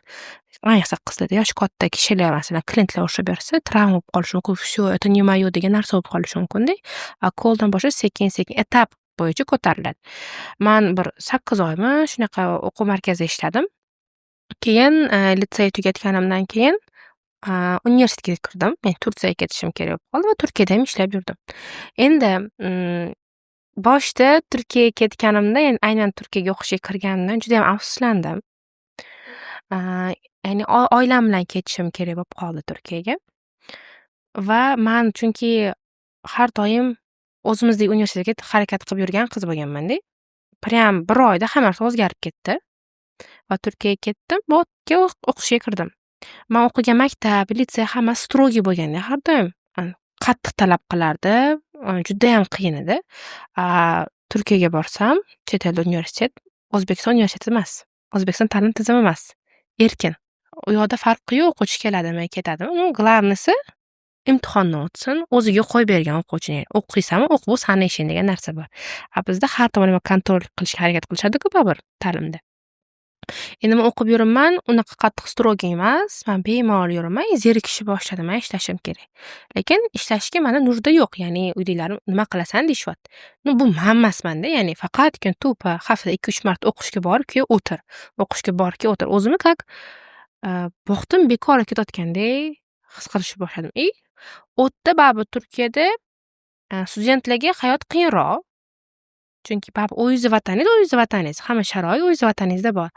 ayniqsa qizlarda, yoshi katta kishilar, masalan, klientlar urishib bersa, travma bo'lib qolishi mumkin. "Всё, это не моё" degan narsa bo'lib qolishi mumkinda. A calldan boshlab sekin sekin etap bo'yicha ko'tariladi. Man bir 8 oymi shunaqa o'quv markazida ishladim. Keyin litsey tugatganimdan keyin universitetga kirdim. Ya'ni Turkiyaga ketishim kerak bo'lib qoldi va Turkiyada ham ishlab yurdim. Endi boshida Turkiyaga ketganimda, ya'ni aynan Turkiyaga o'qishga kirganimdan judayam afsuslandim. Ya'ni oilam bilan ketishim kerak bo'lib qoldi Turkiyaga. Va man chunki har doim o'zimizdagi universitetga harakat qilib yurgan qiz bo'lganmanda. Прям bir oyda hamma narsa o'zgarib ketdi. Va Turkiyaga ketdim, bu yerga o'qishga kirdim. Man o'qigan maktab, litsey hammasi строгий bo'lganda, har doim qattiq talab qilardi, judayam qiyin edi. Turkiyaga borsam, chet elda universitet, O'zbekiston universiteti emas, O'zbekiston ta'lim tizimi emas, erkin. U yoqda farqi yo'q, o'quvchi keladimi, ketadimi. Ну, главный si imtihondan o'tsin, o'ziga qo'yib bergan o'quvchini. O'qiysanmi, o'qi, bu sani ishing degan narsa bor. A bizda har tomonlama контроль qilishga harakat qilishadi-ku baribir ta'limda. Endi men o'qib yuribman, unaqa qattiq строгий emas, man bemalol yuribman, zerikishni boshladim, man ishlashim kerak. Lekin ishlashga mani нужда yo'q, ya'ni uydagilarim "Nima qilasan?" deyishyapti. Ну, bu man emasmanda, ya'ni faqatgina тупо haftada 2-3 marta o'qishga borib, keyin o'tir. O'qishga bor, keyin o'tir. O'zimni как vaqtim bekor ketayotgandek his qilishni boshladim. И u yerda baribir Turkiyada studentlarga hayot qiyinroq. Chunki baribir o'zingizni vataningiz, o'zingizni vataningiz. Hamma sharoit o'zingizni vataningizda bor.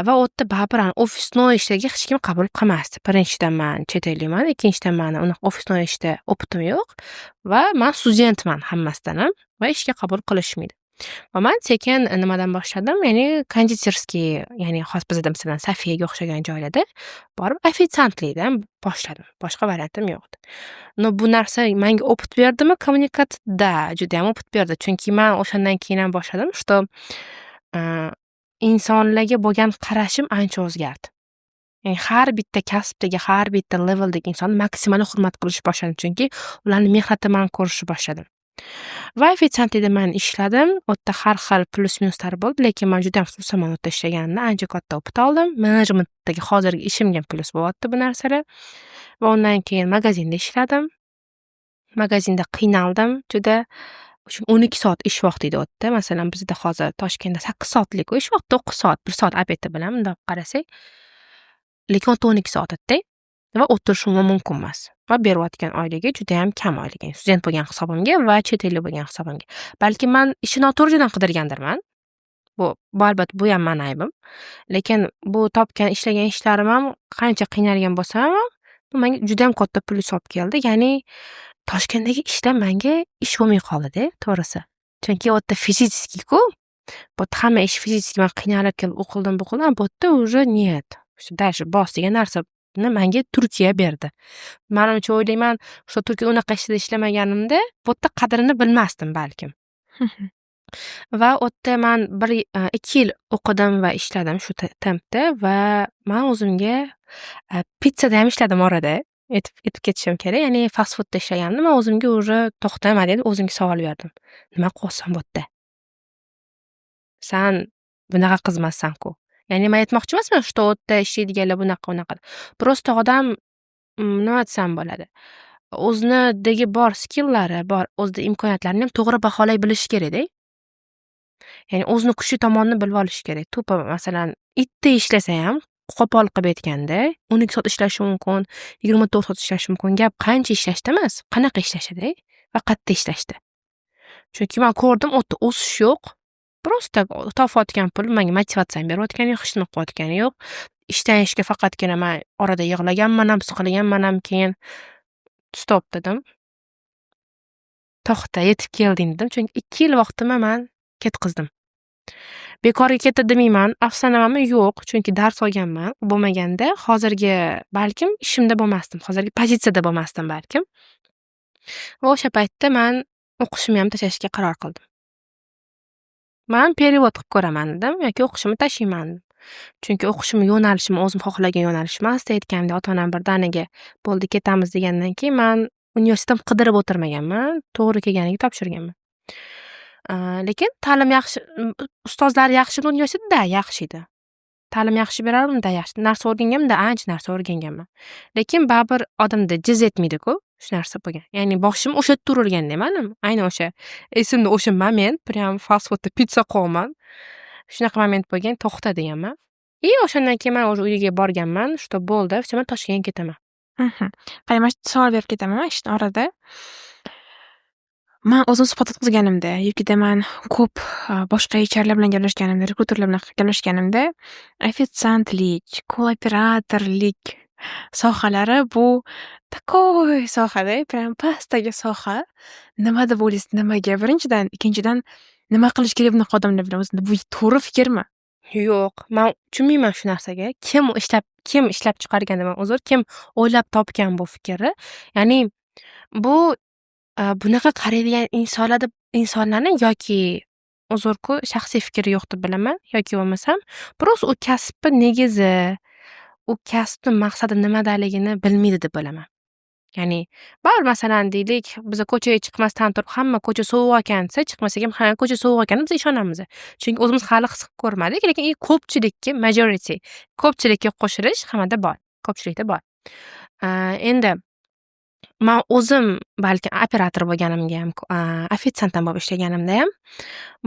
Va u yerda baribir офисной ishlarga hech kim qabul qilmasdi. Birinchidan, man chet ellikman, ikkinchidan, mani unaqa офисной ishda опыт im yo'q va man studentman hammasidan ham va ishga qabul qilishmaydi. Va man sekin nimadan boshladim, ya'ni кондитерский, ya'ni hozir bizada, masalan, Safiyaga o'xshagan joylarda borib ofitsiantlikdan boshladim. Boshqa variantim yo'q edi. Но bu narsa manga опыт berdimi kommunikatsiya? Да, judayam опыт berdi. Chunki man o'shandan keyin ham boshladim, что insonlarga bo'lgan qarashim ancha o'zgardi. Ya'ni har bitta kasbdagi, har bitta leveldagi insonni maksimal hurmat qilishni boshladim. Chunki ularni mehnatini man ko'rishni boshladim. Va ofitsiantlikda man ishladim. U yerda har xil plyus minuslari bo'ldi, lekin man judayam xursandman u yerda ishlaganimdan. Ancha katta опыт oldim. Menejmentdagi hozirgi ishimga ham plyus bo'lyapti bu narsalar. Va undan keyin magazinda ishladim. Magazinda qiynaldim juda. 12 soat ish vaqti edi u yerda. Masalan, bizda hozir Toshkentda 8 soatlik ish vaqti, 9 soat, 1 soat обед i bilan bundoq qarasak. Lekin u yerda 12 soat edi va o'tirish umuman mumkin emas. Va berayotgan oyligi judayam kam oylik. Student bo'lgan hisobimga va chet ellik bo'lgan hisobimga. Balki man ishni noto'g'ri joydan qidirgandirman. Bu albatta, bu ham mani aybim. Lekin bu topgan, ishlagan ishlarim ham, qancha qiynalgan bo'lsam ham, bu menga judayam katta plyus olib keldi. Ya'ni Toshkentdagi ishlar menga ish bo'lmay qoldida, to'g'risi. Chunki u yerda физический -ku. Bu yerda hamma ish физический, man qiynalib kelib u qildim, bu qildim, bu yerda уже нет. Дальше bos degan narsani menga Turkiya berdi. Manimcha, o'ylayman, что Turkiyada unaqa ishda ishlamaganimda, bu yerda qadrini bilmasdim balkim. Va u yerda man bir 2 yil o'qidim va ishladim shu tempda va man o'zimga pitssada ham ishladim orada. Aytib ketishim kerak, ya'ni fast foodda ishlaganimda man o'zimga уже to'xta deb o'zimga savol berdim. Nima qilyapsan bu yerda? San bunaqa qiz emassan-ku. Ya'ni man aytmoqchi emasman, что u yerda ishlaydiganlar bunaqa, unaqa. Просто odam, nima desam bo'ladi, o'zinidagi bor skillari bor, o'zida imkoniyatlarini ham to'g'ri baholay bilishi kerakda. Ya'ni o'zini kuchli tomonini bilib olishi kerak. Тупо, masalan, itdek ishlasa ham, qo'pol qilib aytganda, 12 soat ishlashi mumkin, 24 soat ishlashi mumkin. Gap qancha ishlashda emas, qanaqa ishlashida va qayerda ishlashda. Chunki man ko'rdim, u yerda o'sish yo'q. Просто topayotgan pul menga motivatsiyani berayotgani yo'q, hech nima qilayotgani yo'q. Ishdan ishga faqatgina man orada yig'laganman ham, siqilganman ham, keyin "Stop" dedim. "To'xta, yetib kelding" dedim. Chunki 2 yil vaqtimni man ketqizdim. Bekorga ketdi demayman, afsuslanmanmi? Yo'q, chunki dars olganman. Bo'lmaganda hozirgi balkim ishimda bo'lmasdim, hozirgi pozitsiyada bo'lmasdim balkim. Va o'sha paytda man o'qishimni ham tashlashga qaror qildim. Man перевод qilib ko'raman dedim yoki o'qishimni tashlayman dedim. Chunki o'qishim yo'nalishim o'zim xohlagan yo'nalish emasdi. Aytganimdek, ota onam birdaniga "Bo'ldi, ketamiz" degandan keyin man universitet qidirib o'tirmaganman, to'g'ri kelganiga topshirganman. Lekin ta'lim yaxshi, ustozlari yaxshimi universitetda? Yaxshi edi. Ta'lim yaxshi berardimi? Да, yaxshi. Narsa o'rganganman? Да, ancha narsa o'rganganman. Lekin baribir odamda jiz etmaydi-ku, shu narsa bo'lgan. Ya'ni boshim o'sha yerda urilganda mani, aynan o'sha esimda o'sha moment, прям fast foodda pitsa qilyapman. Shunaqa moment bo'lgan, to'xta deganman. И o'shandan keyin man уже uyga borganman, что bo'ldi, всё, man Toshkentga ketaman. Qarang, mana shu savol berib ketaman mana shu orada. Man o'zim suhbat o'tkazganimda yokida man ko'p boshqa HRlar bilan gaplashganimda, rekruterlar bilan gaplashganimda ofitsiantlik, call operatorlik sohalari bu такой sohada, прям pastdagi soha. Nima deb o'ylaysiz, nimaga? Birinchidan, ikkinchidan, nima qilish kerak bunaqa odamlar bilan o'zi? Bu to'g'ri fikrmi? Yo'q, man tushunmayman shu narsaga. Kim ishlab chiqargan deman, uzr, kim o'ylab topgan bu fikrni? Ya'ni bu bunaqa qaraydigan insonlar deb insonlarni yoki, uzrku, shaxsiy fikri yo'q deb bilaman, yoki bo'lmasam просто u kasbni negizi, u kasbni maqsadi nimadaligini bilmaydi deb bilaman. Ya'ni baribir, masalan, deylik, biza ko'chaga chiqmasdan turib hamma ko'cha sovuq ekan desa, chiqmasak ham, ha, ko'cha sovuq ekan deb biz ishonamiz. Chunki o'zimiz hali his qilib ko'rmadik, lekin ko'pchilikka, majority, ko'pchilikka qo'shilish hammada bor, ko'pchilikda bor. Endi man o'zim balki operator bo'lganimga ham, ofitsiant ham bo'lib ishlaganimda ham,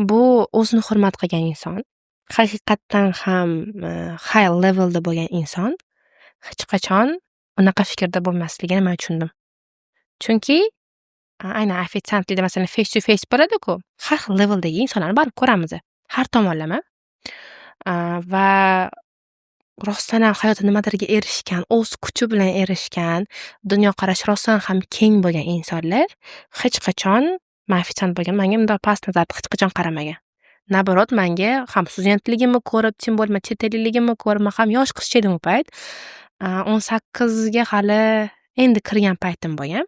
bu o'zini hurmat qilgan inson, haqiqatdan ham high levelda bo'lgan inson hech qachon unaqa fikrda bo'lmasligini man tushundim. Chunki aynan ofitsiantlikda, masalan, face to face bo'ladi-ku, har xil leveldagi insonlarni baribir ko'ramiz, har tomonlama. Va rostdan ham hayotda nimadirga erishgan, o'z kuchi bilan erishgan, dunyoqarashi rostdan ham keng bo'lgan insonlar hech qachon man ofitsiant bo'lgan, manga bundoq past nazarda hech qachon qaramagan. Наоборот, manga ham studentligimni ko'rib, тем более man chet ellikligimni ko'rib, man ham yosh qizcha edim u payt. 18ga hali endi kirgan paytim bo'lgan.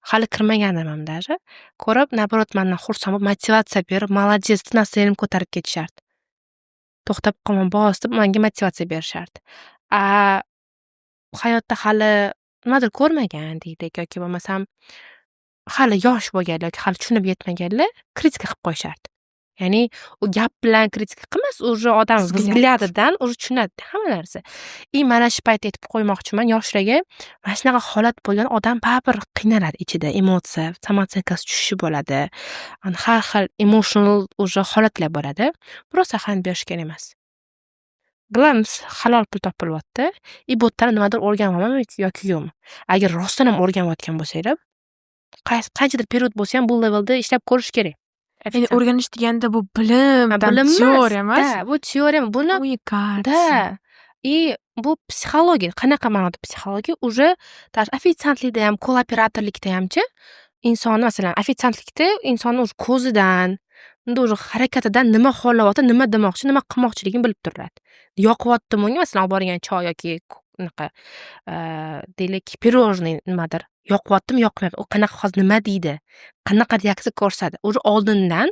Hali kirmagandim ham даже. Ko'rib, наоборот, mandan xursand bo'lib, motivatsiya berib, "Молодец" deb настроение mni ko'tarib ketishardi. To'xtab qolma, bos deb manga motivatsiya berishardi. A hayotda hali nimadir ko'rmagan deylik yoki bo'lmasam hali yosh bo'lganlar yoki hali tushunib yetmaganlar kritika qilib qo'yishardi. Ya'ni u gap bilan kritika qilmas, уже odam взгляд idan уже tushunadida hamma narsa. И mana shu paytda aytib qo'ymoqchiman yoshlarga, mana shunaqa holat bo'lganda odam baribir qiynaladi ichida, emotsiya, самооценка si tushishi bo'ladi. Har xil emotional уже holatlar bo'ladi. Просто ahamiyat berish kerak emas. Bilamiz, halol pul topilyapti и bu yerdan nimadir o'rganyapmanmi yoki yo'qmi. Agar rostdan ham o'rganayotgan bo'lsanglar, qanchadir период bo'lsa ham bu levelda ishlab ko'rish kerak. Ya'ni o'rganish deganda bu bilim, bilim теория emas. Да, bu теория, buni Kommunikatsiya. Да. И bu psixologiya, qanaqa ma'noda psixologiya? Уже даже ofitsiantlikda ham, call operatorlikda hamchi insonni, masalan, ofitsiantlikda insonni уже ko'zidan, unda уже harakatidan nima xohlayapti, nima demoqchi, nima qilmoqchiligini bilib turiladi. Yoqyaptimi unga, masalan, olib borgan choy yoki unaqa, deylik, пирожный nimadir yoqyaptimi, yoqmayapti, u qanaqa, hozir nima deydi, qanaqa reaksiya ko'rsatadi, уже oldindan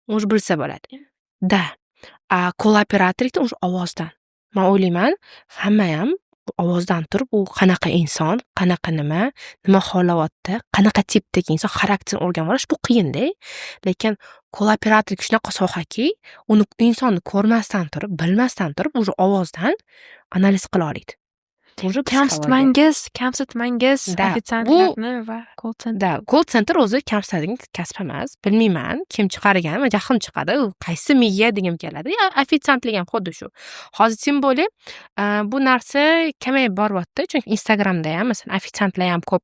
уже bilsa bo'ladi. Да, a call operatorlikda уже ovozdan. Man o'ylayman, hammayam ovozdan turib u qanaqa inson, qanaqa nima, nima xohlayapti, qanaqa tipdagi inson, xarakterini o'rganib olish bu qiyinda. Lekin call operatorlik shunaqa sohaki, uni insonni ko'rmasdan turib, bilmasdan turib, уже ovozdan analiz qila oladi. Уже Kamsitmangiz, kamsitmangiz Да, ofitsiantlarni va call center. Да, call center o'zi kamsitadigan kasb emas. Bilmayman, kim chiqargan, jahlim chiqadi. U qaysi miya degim keladi. Ofitsiantlik ham xuddi shu. Hozir тем более bu narsa kamayib boryapti. Chunki Instagramda ham, masalan, ofitsiantlar ham ko'p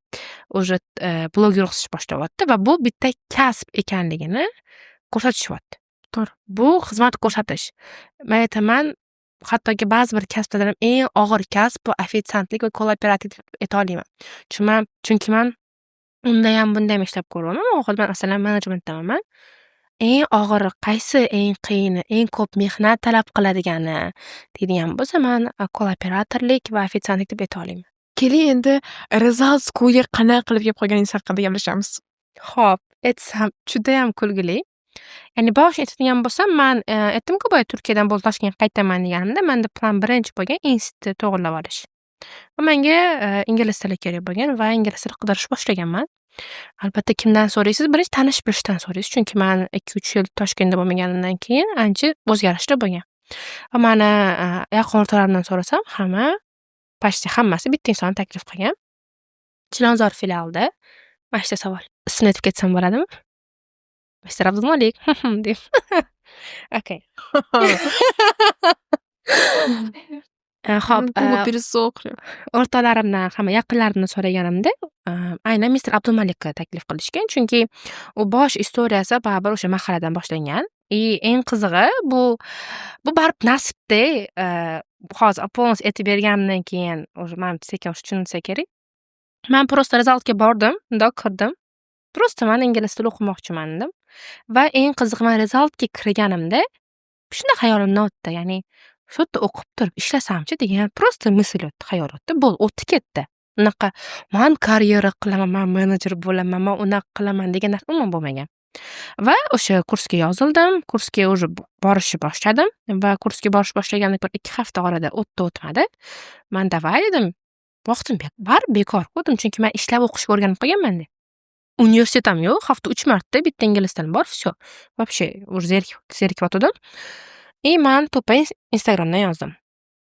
уже blog yurg'izishni boshlayapti va bu bitta kasb ekanligini ko'rsatishyapti. To'g'ri. Bu xizmat ko'rsatish. Man aytaman, hattoki ba'zi bir kasblardan ham eng og'ir kasb bu ofitsiantlik va call operatorlik deb ayta olaman. Chunki man undayam, bundayam ishlab ko'ryapman. Hozir man, masalan, menejmentdaman. Eng og'iri qaysi, eng qiyini, eng ko'p mehnat talab qiladigani deydigan bo'lsa, man call operatorlik va ofitsiantlik deb ayta olaman. Keling, endi Result Schoolga qanaqa qilib kelib qolganingiz haqida gaplashamiz. Xo'p, aytsam judayam kulgili. Ya'ni boshini aytadigan bo'lsam, man aytdimku boya, Turkiyadan bo'ldi, Toshkentga qaytaman deganimda, manda plan birinchi bo'lgan institutni to'g'irlab olish. Va menga ingliz tili kerak bo'lgan va ingliz tili qidirish boshlaganman. Albatta, kimdan so'raysiz? Birinchi tanish bilishdan so'raysiz. Chunki man 2-3 yil Toshkentda bo'lmaganimdan keyin ancha o'zgarishlar bo'lgan. Va mani yaqin o'rtoqlarimdan so'rasam, hamma, почти hammasi bitta insonni taklif qilgan. Chilonzor filialida. Mana shu savol. Ismini aytib ketsam bo'ladimi? Mister Abdulmalik deb. Okay. Xo'p, Губы пересохли. O'rtoqlarimdan, hamma yaqinlarimdan so'raganimda, aynan mister Abdulmalikni taklif qilishgan. Chunki u bosh istoriyasi baribir o'sha mahalladan boshlangan. И eng qizig'i, bu baribir nasibda. Hozir полностью aytib berganimdan keyin уже manimcha sekin tushunilsa kerak. Man просто Resultga bordim, mundoq kirdim. Просто man ingliz tili o'qimoqchiman dedim. Va eng qizig'i, man Resultga kirganimda shunday xayolimdan o'tdi. Ya'ni shu yerda o'qib turib ishlasamchi degan просто мысль o'tdi, xayol o'tdi. Bo'ldi, o'tdi ketdi. Unaqa man karyera qilaman, man menejer bo'laman, man unaqa qilaman degan narsa umuman bo'lmagan. Va o'sha kursga yozildim. Kursga уже borishni boshladim va kursga borish boshlagandan bir 2 hafta orada o'tdi o'tmadi. Man давай dedim. Vaqtim baribir bekor-ku dedim, chunki man ishlab o'qishga o'rganib qolganmanda. Universitet ham yo'q, hafta uch marta bitta ingliz tilim bor, всё. Вообще уже zerikayotgandim. И man to'ppa Instagramdan yozdim.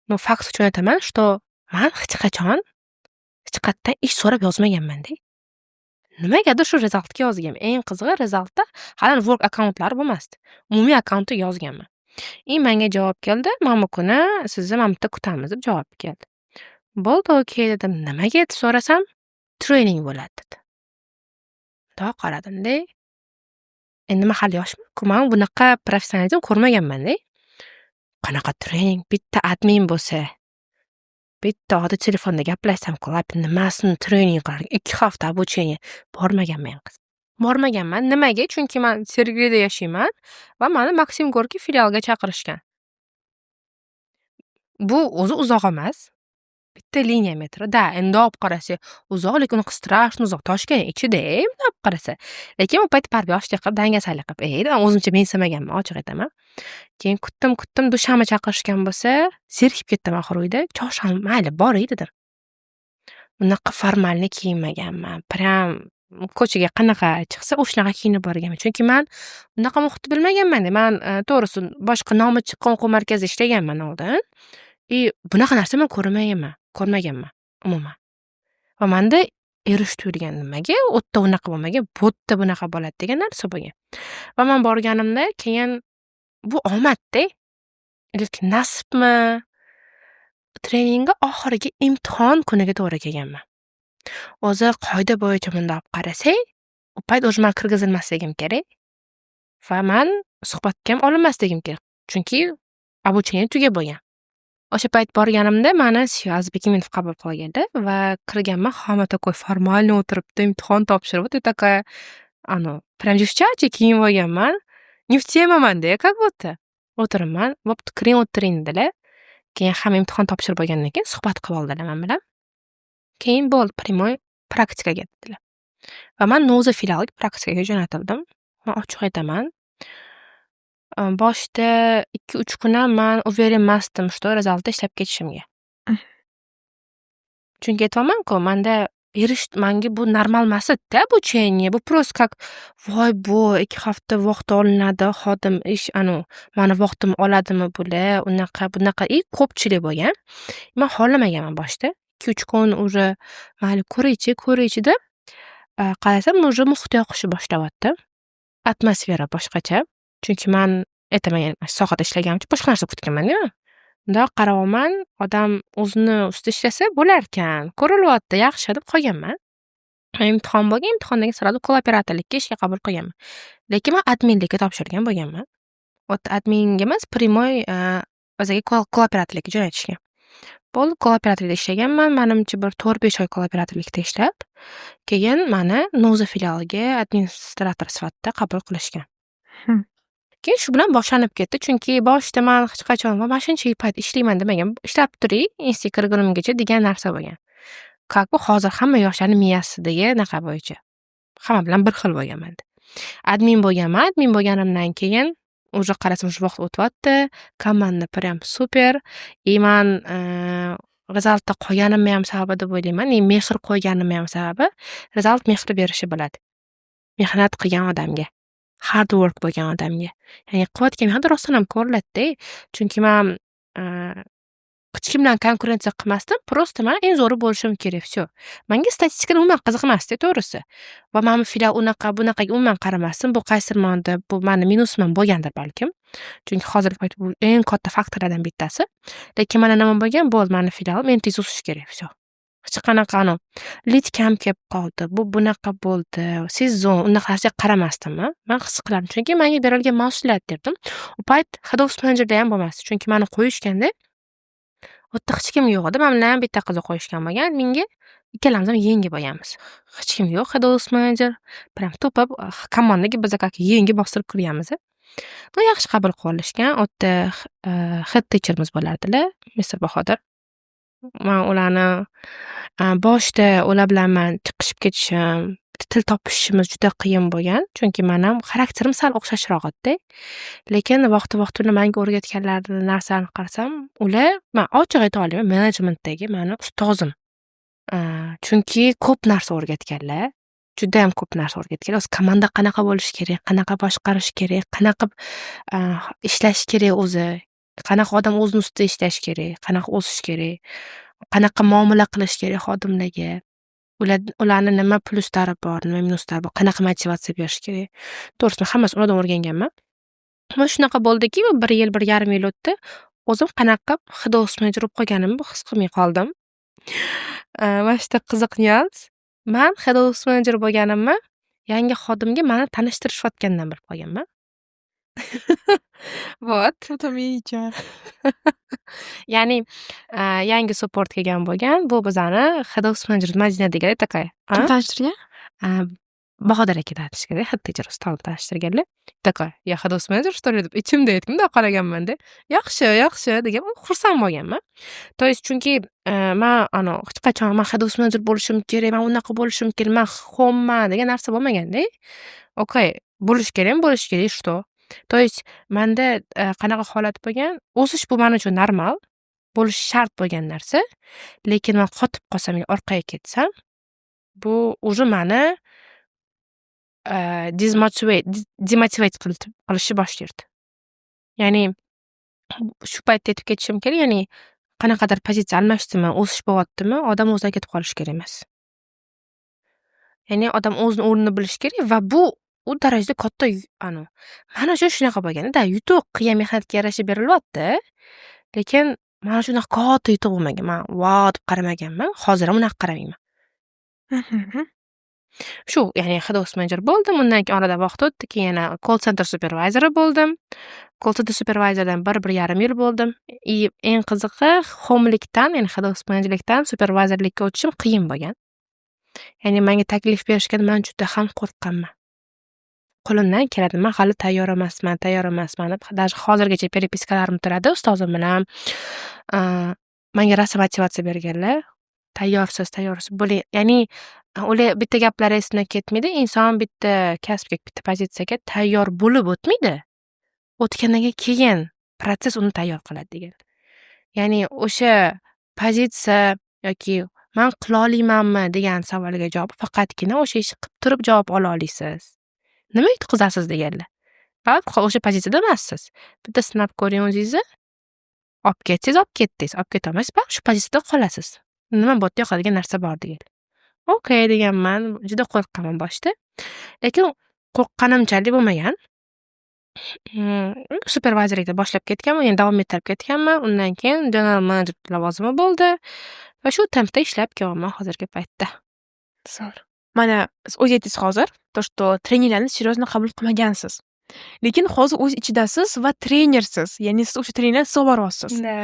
Но факт uchun aytaman, что man hech qachon hech qayerdan ish so'rab yozmaganmanda. Nimagadir shu Resultga yozganman. Eng qizig'i, Resultda hali work akkauntlari bo'lmasdi. Umumiy akkauntga yozganman. И menga javob keldi: "Mana bu kuni sizni mana bu yerda kutamiz", deb javob keldi. Bo'ldi, okey dedim. Nimaga deb so'rasam, trening bo'ladi dedi. Mundoq qaradimda, endi man hali yoshman-ku, man bunaqa professionalizm ko'rmaganmanda. Qanaqa trening? Bitta admin bo'lsa, bitta oddiy telefonda gaplashsam, nimasini trening qilar, 2 hafta обучение. Bormaganman, qiz. Bormaganman. Nimaga? Chunki man Sergelida yashayman va mani Maksim Gorkiy filialiga chaqirishgan. Bu o'zi uzoq emas. Bitta liniya metro. Да, endi olib qarasak uzoq, lekin unaqa страшно uzoq. Toshkent ichida bundoq olib qarasa. Lekin u payt baribir yoshlik qilib, dangasalik qilib, o'zimcha mensimaganman, ochiq aytaman. Keyin kutdim, kutdim, dushanba chaqirishgan bo'lsa, zerikib ketdim oxiri uyda. Chorshanba mayli, boray dedim. Unaqa формальный kiyinmaganman. Прям ko'chaga qanaqa chiqsa, o'shanaqa kiyinib borganman. Chunki man bunaqa muhitni bilmaganman. Man, to'g'risi, boshqa nomi chiqqan o'quv markazida ishlaganman oldin. И bunaqa narsa man ko'rmaganman, ko'rmaganman umuman. Va manda erish tuyulgan, nimaga u yerda unaqa bo'lmagan, bu yerda bunaqa bo'ladi degan narsa bo'lgan. Va man borganimda keyin bu omadda yoki nasibmi, treningga oxirgi imtihon kuniga to'g'ri kelganman. O'zi qoida bo'yicha bundoq olib qarasak, u payt уже man kirgizilmasligim kerak va man suhbatga ham olinmasligim kerak. Chunki обучение tugab bo'lgan. O'sha payt borganimda mani Aziz Bekimov qabul qilgandi va kirganman, hamma такой формальный o'tiribdi, imtihon topshirib. Я такая, anavi прям девчачий kiyinib olganman. Не в тему manda, как будто. O'tiribman, "Bo'pti, kiring, o'tiring", dedilar. Keyin hamma imtihon topshirib bo'lgandan keyin suhbat qilib oldilar man bilan. Keyin bo'ldi, прямой praktikaga dedilar. Va man Noza filialiga praktikaga jo'natildim. Man ochiq aytaman, boshida 2-3 kun ham man уверен emasdim, что Resultda ishlab ketishimga. Chunki aytyapman-ku, manda erish, manga bu normal emas edi-da обучение. Bu просто как voy bu 2 hafta vaqt olinadi, xodim ish anavi mani vaqtimni oladimi bular, unaqa bunaqa и ko'pchilik bo'lgan. Man xohlamaganman boshida. 2-3 kun уже mayli, ko'raychi, ko'raychi deb, qarasam, уже muhit yoqishni boshlayapti. Atmosfera boshqacha. Chunki man aytaman, sohada ishlaganim uchun boshqa narsa kutganman-da man. Mundoq qarayapman, odam o'zini ustida ishlasa bo'larkan, ko'rilyapti, yaxshi deb qolganman. Imtihon bo'lgan, imtihondan keyin сразу call operatorlikka ishga qabul qilganman. Lekin man adminlikka topshirgan bo'lganman. U yerda adminga emas, прямой o'ziga call operatorlikka jo'natishgan. Bo'ldi, call operatorlikda ishlaganman. Manimcha, bir 4-5 oy call operatorlikda ishlab, keyin mani Noza filialiga administrator sifatida qabul qilishgan. Keyin shu bilan boshlanib ketdi, chunki boshida man hech qachon "Va mana shuncha payt ishlayman" demagan, ishlab turing institutga kirgunimgacha degan narsa bo'lgan. Как бы hozir hamma yoshlarni miyasidagi anaqa bo'yicha. Hamma bilan bir xil bo'lgan manda. Admin bo'lganman, admin bo'lganimdan keyin уже qarasam, уже vaqt o'tyapti, komanda прям супер и man Resultda qolganimni ham sababi deb o'ylayman, и mehr qo'yganimni ham sababi, Result mehr berishni biladi. Mehnat qilgan odamga, hard work bo'lgan odamga. Ya'ni qilayotgan mehnat rostdan ham ko'riladida. Chunki man hech kim bilan konkurensiya qilmasdim, просто man eng zo'ri bo'lishim kerak, всё. Manga statistikalar umuman qiziq emasda, to'g'risi. Va mana bu filial unaqa, bunaqaga umuman qaramasdim. Bu qaysidir ma'noda bu mani minusim ham bo'lgandir balkim. Chunki hozirgi paytda bu eng katta faktorlardan bittasi. Lekin mana nima bo'lgan, bo'ldi, mani filialim eng tez o'sishi kerak, всё. Hech qanaqa anavi lid kam kelib qoldi, bu bunaqa bo'ldi, sezon, unaqa narsaga qaramasdim man. Man his qilardim, chunki manga berilgan mas'uliyat derdim. U payt head office menejerlar ham bo'lmasdi. Chunki mani qo'yishganda u yerda hech kim yo'q edi. Man bilan bitta qizni qo'yishgan bo'lgan. Menga ikkalamiz ham yangi bo'lganmiz. Hech kim yo'q head office manager. Прям to'pib komandaga biz как yangi bostirib kirganmiz. Ну, yaxshi qabul qilib olishgan. U yerda head teacherimiz bo'lardilar, Mister Bahodir. Man ularni boshida ular bilan man chiqishib ketishim, til topishishimiz juda qiyin bo'lgan. Chunki mani ham xarakterim sal o'xshashroq edida. Lekin vaqti-vaqti bilan manga o'rgatganlari narsani qarasam, ular, man ochiq ayta olaman, menejmentdagi mani ustozim. Chunki ko'p narsa o'rgatganlar. Judayam ko'p narsa o'rgatganlar. O'zi komanda qanaqa bo'lishi kerak, qanaqa boshqarish kerak, qanaqa ishlash kerak o'zi, qanaqa odam o'zini ustida ishlash kerak, qanaqa o'sish kerak, qanaqa muomala qilish kerak xodimlarga, ularni nima plyuslari bor, nima minuslari bor, qanaqa motivatsiya berish kerak. To'g'risi, man hammasini ulardan o'rganganman. Va shunaqa bo'ldiki, bir yil, 1,5 yil o'tdi. O'zim qanaqa qilib head office manager bo'lib qolganimni his qilmay qoldim. Mana shu yerda qiziq nyuans. Man head office manager bo'lganimni yangi xodimga mani tanishtirishayotganidan bilib qolganman. Вот. Ya'ni yangi support kelgan bo'lgan. Bu bizani head office manager Madina degan такая. Kim tanishtirgan? Bahodir aka tanishtirgan, head teacher ustozim tanishtirganlar. Такая: "Я head office manager, что ли?" deb ichimda aytdim, bundoq qaraganmanda. Yaxshi, yaxshi degan, xursand bo'lganman. То есть chunki man anavi hech qachon man head office manager bo'lishim kerak, man unaqa bo'lishim kerak, man homman degan narsa bo'lmaganda. Okay, bo'lishi kerakmi? Bo'lishi kerak, что? То есть manda qanaqa holat bo'lgan, o'sish bu man uchun normal, bo'lishi shart bo'lgan narsa. Lekin man qotib qolsam yo orqaga ketsam, bu уже mani demotivate qilishni boshlaydi. Ya'ni shu paytda aytib ketishim kerak, ya'ni qanaqadir pozitsiya almashdimi, o'sish bo'lyaptimi, odam o'zidan ketib qolishi kerak emas. Ya'ni odam o'zini o'rnini bilishi kerak va bu u darajada katta anavi man uchun shunaqa bo'lganda, yutuq qilgan mehnatga yarasha berilyapti, lekin man uchun unaqa katta yutuq bo'lmagan. Man "Vau" deb qaramaganman, hozir ham unaqa qaramayman. Shu, ya'ni head office manager bo'ldim, undan keyin oradan vaqt o'tdi, keyin yana call center supervisori bo'ldim. Call center supervisordan bir, 1,5 yil bo'ldim. И eng qizig'i, homelikdan, ya'ni head office managerlikdan supervisorlikka o'tishim qiyin bo'lgan. Ya'ni menga taklif berishganda man juda ham qo'rqqanman. Qo'limdan keladi, man hali tayyor emasman, tayyor emasman deb, даже hozirgacha переписка larim turadi ustozim bilan. Menga rosa motivatsiya berganlar. Tayyorsiz, tayyorsiz bo'ling. Ya'ni ular bitta gaplari esimdan ketmaydi. Inson bitta kasbga, bitta pozitsiyaga tayyor bo'lib o'tmaydi. O'tgandan keyin protsess uni tayyor qiladi degan. Ya'ni o'sha pozitsiya yoki man qila olmaymanmi degan savolga javob faqatgina o'sha ishni qilib turib javob ola olasiz. Nima yutqizasiz deganlar. Baribir o'sha pozitsiyada emassiz. Bitta sinab ko'ring o'zingizni. Olib ketsangiz, olib ketdingiz, olib ketolmaysiz, baribir shu pozitsiyada qolasiz. Nima bu yerda yoqadigan narsa bor degan. Okay deganman, juda qo'rqqanman boshida. Lekin qo'rqqanimchalik bo'lmagan. Supervizorlikda boshlab ketganman, yana davom ettirib ketganman. Undan keyin general manager lavozimi bo'ldi va shu tempda ishlab kelyapman hozirgi paytda. Zo'r. Mana siz o'zingiz aytdingiz hozir, то что treninglarni серьезно qabul qilmagansiz. Lekin hozir o'z ichidasiz va trenersiz. Ya'ni siz o'sha treninglarni siz olib boryapsiz. Да.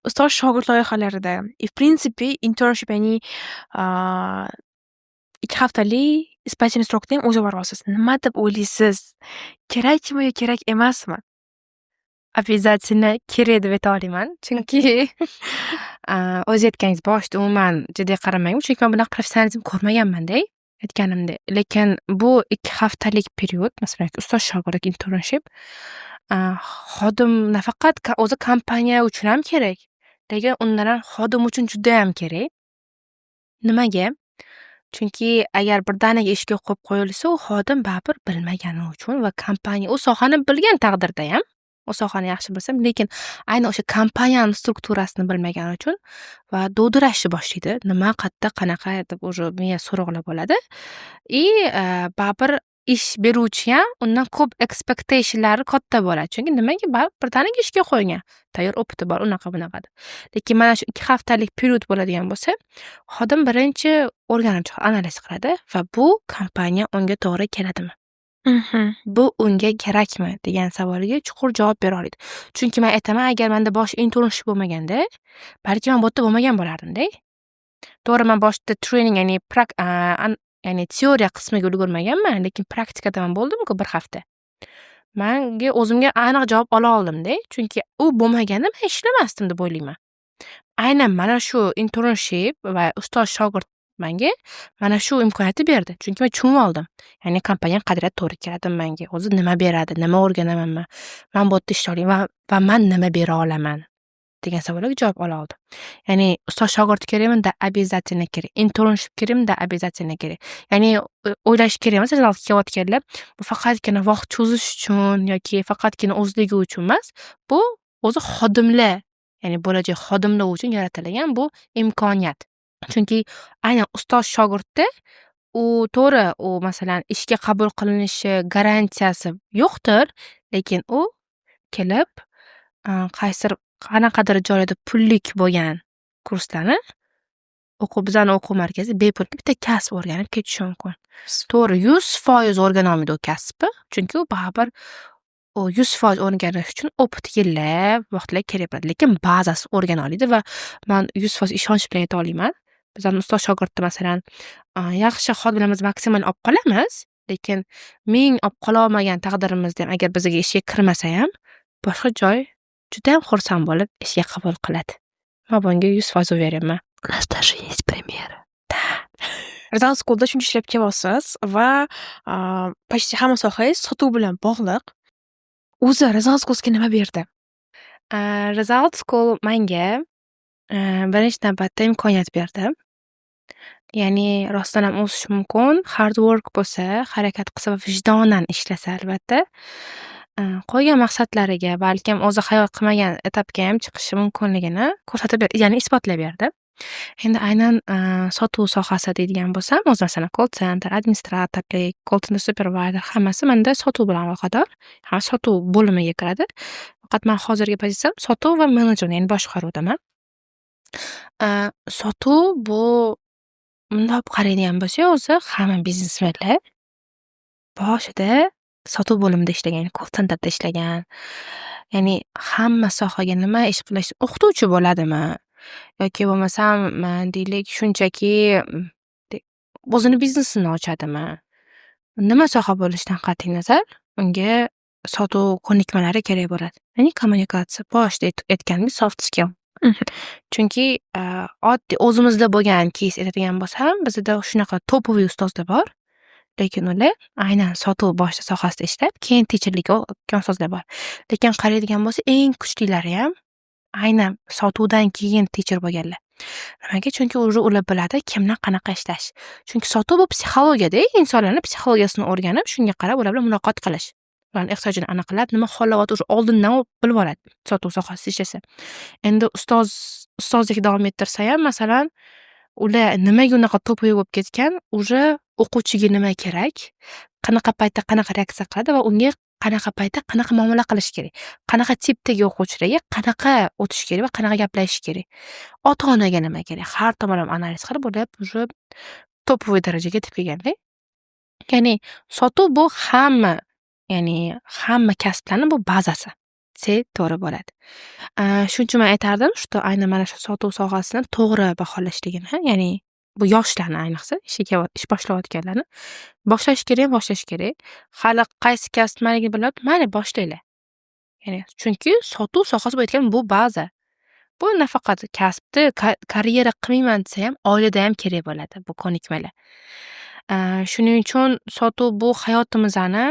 Ustoz shogird loyihalarida и в принципе internship, ya'ni 2 haftalik Испытательный срок da ham o'zi boryapsiz. Nima deb o'ylaysiz? Kerakmi yo kerak emasmi? Обязательно kerak deb ayta olaman. Chunki o'zi aytganingiz, boshida umuman jiddiy qaramagan, chunki man bunaqa professionalizm ko'rmaganmanda, aytganimdek. Lekin bu 2 haftalik период, masalan, ustoz shogird internship xodim nafaqat o'zi kompaniya uchun ham kerak, lekin undan ham xodim uchun judayam kerak. Nimaga? Chunki agar birdaniga ishga qo'yib qo'yilsa, u xodim baribir bilmagani uchun va kompaniya u sohani bilgan taqdirdayam, u sohani yaxshi bilsam, lekin aynan o'sha kompaniyani strukturasini bilmagani uchun va dovdirashni boshlaydi. Nima, qayerda, qanaqa deb уже miya so'roqlar bo'ladi. И baribir ish beruvchi ham undan ko'p expectationlari katta bo'ladi. Chunki nimaga? Baribir birdaniga ishga qo'ygan. Tayyor опыт i bor, unaqa bunaqa deb. Lekin mana shu 2 haftalik период bo'ladigan bo'lsa, xodim birinchi o'rganib chiqadi, analiz qiladi va bu kompaniya unga to'g'ri keladimi? Bu unga kerakmi degan savolga chuqur javob bera oladi. Chunki man aytaman, agar manda bosh internship bo'lmaganda, balki man bu yerda bo'lmagan bo'lardimda. To'g'ri, man boshida training, ya'ni ya'ni teoriya qismiga ulgurmaganman, lekin praktikada man bo'ldim-ku bir hafta. Manga o'zimga aniq javob ola oldimda, chunki u bo'lmaganda man ishlamasdim deb o'ylayman. Aynan mana shu internship va ustoz shogird manga mana shu imkoniyatni berdi. Chunki man tushunib oldim. Ya'ni kompaniya qadriyati to'g'ri keladimi manga? O'zi nima beradi? Nima o'rganaman man? Man bu yerda ishlay olaman va man nima bera olaman degan savollarga javob ola oldim. Ya'ni ustoz shogird kerakmi? Да, обязательно kerak. Internship kerakmi? Да, обязательно kerak. Ya'ni o'ylash kerak emas, kelayotganlar bu faqatgina vaqt cho'zish uchun yoki faqatgina o'zligi uchun emas. Bu o'zi xodimlar, ya'ni bo'lajak xodimlar uchun yaratilgan bu imkoniyat. Chunki aynan ustoz shogirdda u to'g'ri, u, masalan, ishga qabul qilinishi garantiyasi yo'qdir, lekin u kelib qaysidir, qanaqadir joyda pullik bo'lgan kurslarni o'qib, bizani o'quv markazi bepul bitta kasb o'rganib ketishi mumkin. To'g'ri, 100% o'rganolmaydi u kasbni, chunki u baribir u 100% o'rganish uchun опыт, yillar, vaqtlar kerak bo'ladi. Lekin bazasini o'rgana oladi va man 100% ishonch bilan ayta olaman. Bizani ustoz shogirdda, masalan, yaxshi xodimlar biz maksimal olib qolamiz, lekin 1000 olib qololmagan taqdirimizda ham, agar bizga ishga kirmasa ham, boshqa joy judayam xursand bo'lib ishga qabul qiladi. Man bunga 100% уверен man. У нас даже есть примеры. Да. Result School'da shuncha ishlab kelyapsiz va почти hamma sohangiz sotuv bilan bog'liq. O'zi Result School sizga nima berdi? Result School manga birinchi navbatda imkoniyat berdi. Ya'ni rostdan ham o'sish mumkin. Hard work bo'lsa, harakat qilsa va vijdonan ishlasa, albatta, qo'ygan maqsadlariga, balkim o'zi xayol qilmagan etapga ham chiqishi mumkinligini ko'rsatib berdi, ya'ni isbotlab berdi. Endi aynan sotuv sohasi deydigan bo'lsam, o'zi, masalan, call center, administratorlik, call center supervisor, hammasi manda sotuv bilan aloqador. Ha, sotuv bo'limiga kiradi. Faqat man hozirgi pozitsiyam sotuv va menejer, ya'ni boshqaruvdaman. Sotuv bu bundoq olib qaraydigan bo'lsak, o'zi hamma biznesmenlar boshida sotuv bo'limida ishlagan, ya'ni call centerda ishlagan. Ya'ni hamma sohaga nima ish qilish, o'qituvchi bo'ladimi yoki bo'lmasam, deylik, shunchaki o'zini biznesini ochadimi, nima soha bo'lishidan qat'iy nazar, unga sotuv ko'nikmalari kerak bo'ladi. Ya'ni kommunikatsiya, boshida aytganimdek, soft skill. Chunki oddiy o'zimizda bo'lgan кейс aytadigan bo'lsam, bizada shunaqa топовый ustozlar bor, lekin ular aynan sotuv boshida sohasida ishlab, keyin teacherlikka o'tgan ustozlar bor. Lekin qaraydigan bo'lsak, eng kuchlilariyam aynan sotuvdan keyin teacher bo'lganlar. Nimaga? Chunki уже ular biladi kim bilan qanaqa ishlash. Chunki sotuv bu psixologiyada, insonlarni psixologiyasini o'rganib, shunga qarab ular bilan muloqot qilish. Ularni ehtiyojini aniqlab, nima xohlayapti, уже oldindan bilib oladi sotuv sohasida ishlasa. Endi ustozlik davom ettirsayam, masalan, ular nimaga unaqa топовый bo'lib ketgan, уже o'quvchiga nima kerak, qanaqa paytda qanaqa reaksiya qiladi va unga qanaqa paytda qanaqa muomala qilish kerak, qanaqa tipdagi o'quvchilarga qanaqa o'tish kerak va qanaqa gaplashish kerak, ota-onaga nima kerak, har tomonlama analiz qilib, ular уже топовый darajaga yetib kelganda. Ya'ni sotuv bu hamma, ya'ni hamma kasblarni bu bazasi desak to'g'ri bo'ladi. Shuning uchun man aytardim, что aynan mana shu sotuv sohasini to'g'ri baholashligini, ya'ni Bu yoshlarni, ayniqsa ishga ish boshlayotganlarni, boshlash kerak, boshlash kerak. Hali qaysi kasb nimaligini bilmayapti, mayli, boshlanglar. Ya'ni chunki sotuv sohasi, bu aytganim, bu baza. Bu nafaqat kasbni karyera qilmayman desa ham, oilada ham kerak bo'ladi bu ko'nikmalar. Shuning uchun sotuv bu hayotimizni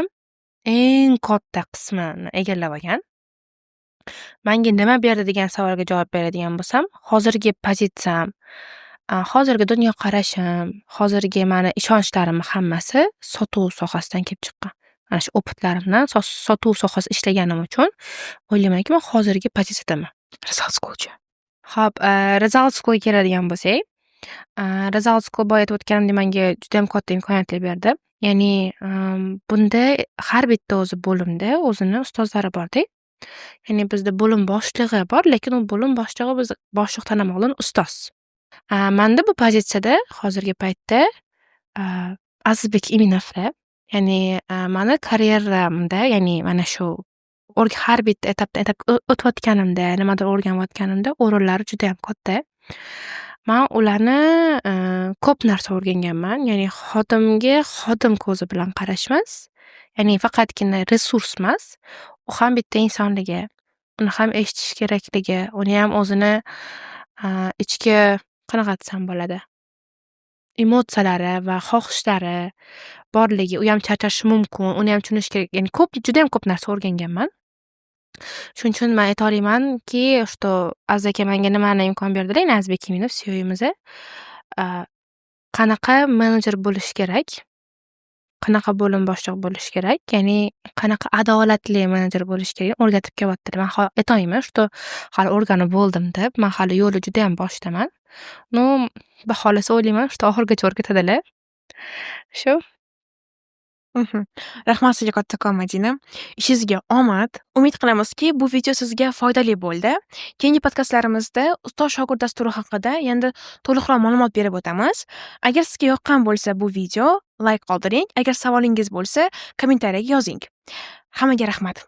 eng katta qismini egallab olgan. Manga nima berdi degan savolga javob beradigan bo'lsam, hozirgi pozitsiyam, hozirgi dunyoqarashim, hozirgi mani ishonchlarimni hammasi sotuv sohasidan kelib chiqqan. Mana shu опыт larimdan, sotuv sohasida ishlaganim uchun o'ylaymanki, man hozirgi pozitsiyadaman. Result Schoolchi? Ho'p, Result Schoolga keladigan bo'lsak, Result School, boya aytib o'tganimdek, menga judayam katta imkoniyatlar berdi. Ya'ni bunda har bitta o'zi bo'limda o'zini ustozlari borda. Ya'ni bizda bo'lim boshlig'i bor, lekin u bo'lim boshlig'i biz boshliqdan ham oldin ustoz. Manda bu pozitsiyada hozirgi paytda Azizbek Iminovda, ya'ni mani karyeramda, ya'ni mana shu har bitta etapdan etapga o'tayotganimda, nimadir o'rganayotganimda o'rinlari judayam katta. Man ularni ko'p narsa o'rganganman. Ya'ni xodimga xodim ko'zi bilan qarash emas, ya'ni faqatgina resurs emas, u ham bitta insonligi, uni ham eshitish kerakligi, uniyam o'zini ichki, qanaqa desam bo'ladi, emotsiyalari va xohishlari borligi, u ham charchashi mumkin, uniyam tushunish kerak. Ya'ni ko'p, judayam ko'p narsa o'rganganman. Shuning uchun man ayta olamanki, что Aziz aka menga nimani imkon berdilar, ya'ni Azizbek Iminov, CEOmiz, qanaqa menejer bo'lish kerak, qanaqa bo'lim boshlig'i bo'lishi kerak, ya'ni qanaqa adolatli menejer bo'lish kerakini o'rgatib kelyaptilar. Man aytolmayman, что hali o'rganib bo'ldim deb, man hali yo'li judayam boshidaman. Ну, xudo xohlasa, o'ylayman, что oxirigacha o'rgatadilar. Shu. Rahmat sizga kattakon, Madina. Ishingizga omad. Umid qilamizki, bu video sizga foydali bo'ldi. Keyingi podkastlarimizda ustoz shogird dasturi haqida yanada to'liqroq ma'lumot berib o'tamiz. Agar sizga yoqqan bo'lsa bu video, layk qoldiring. Agar savolingiz bo'lsa, kommentariyaga yozing. Hammaga rahmat.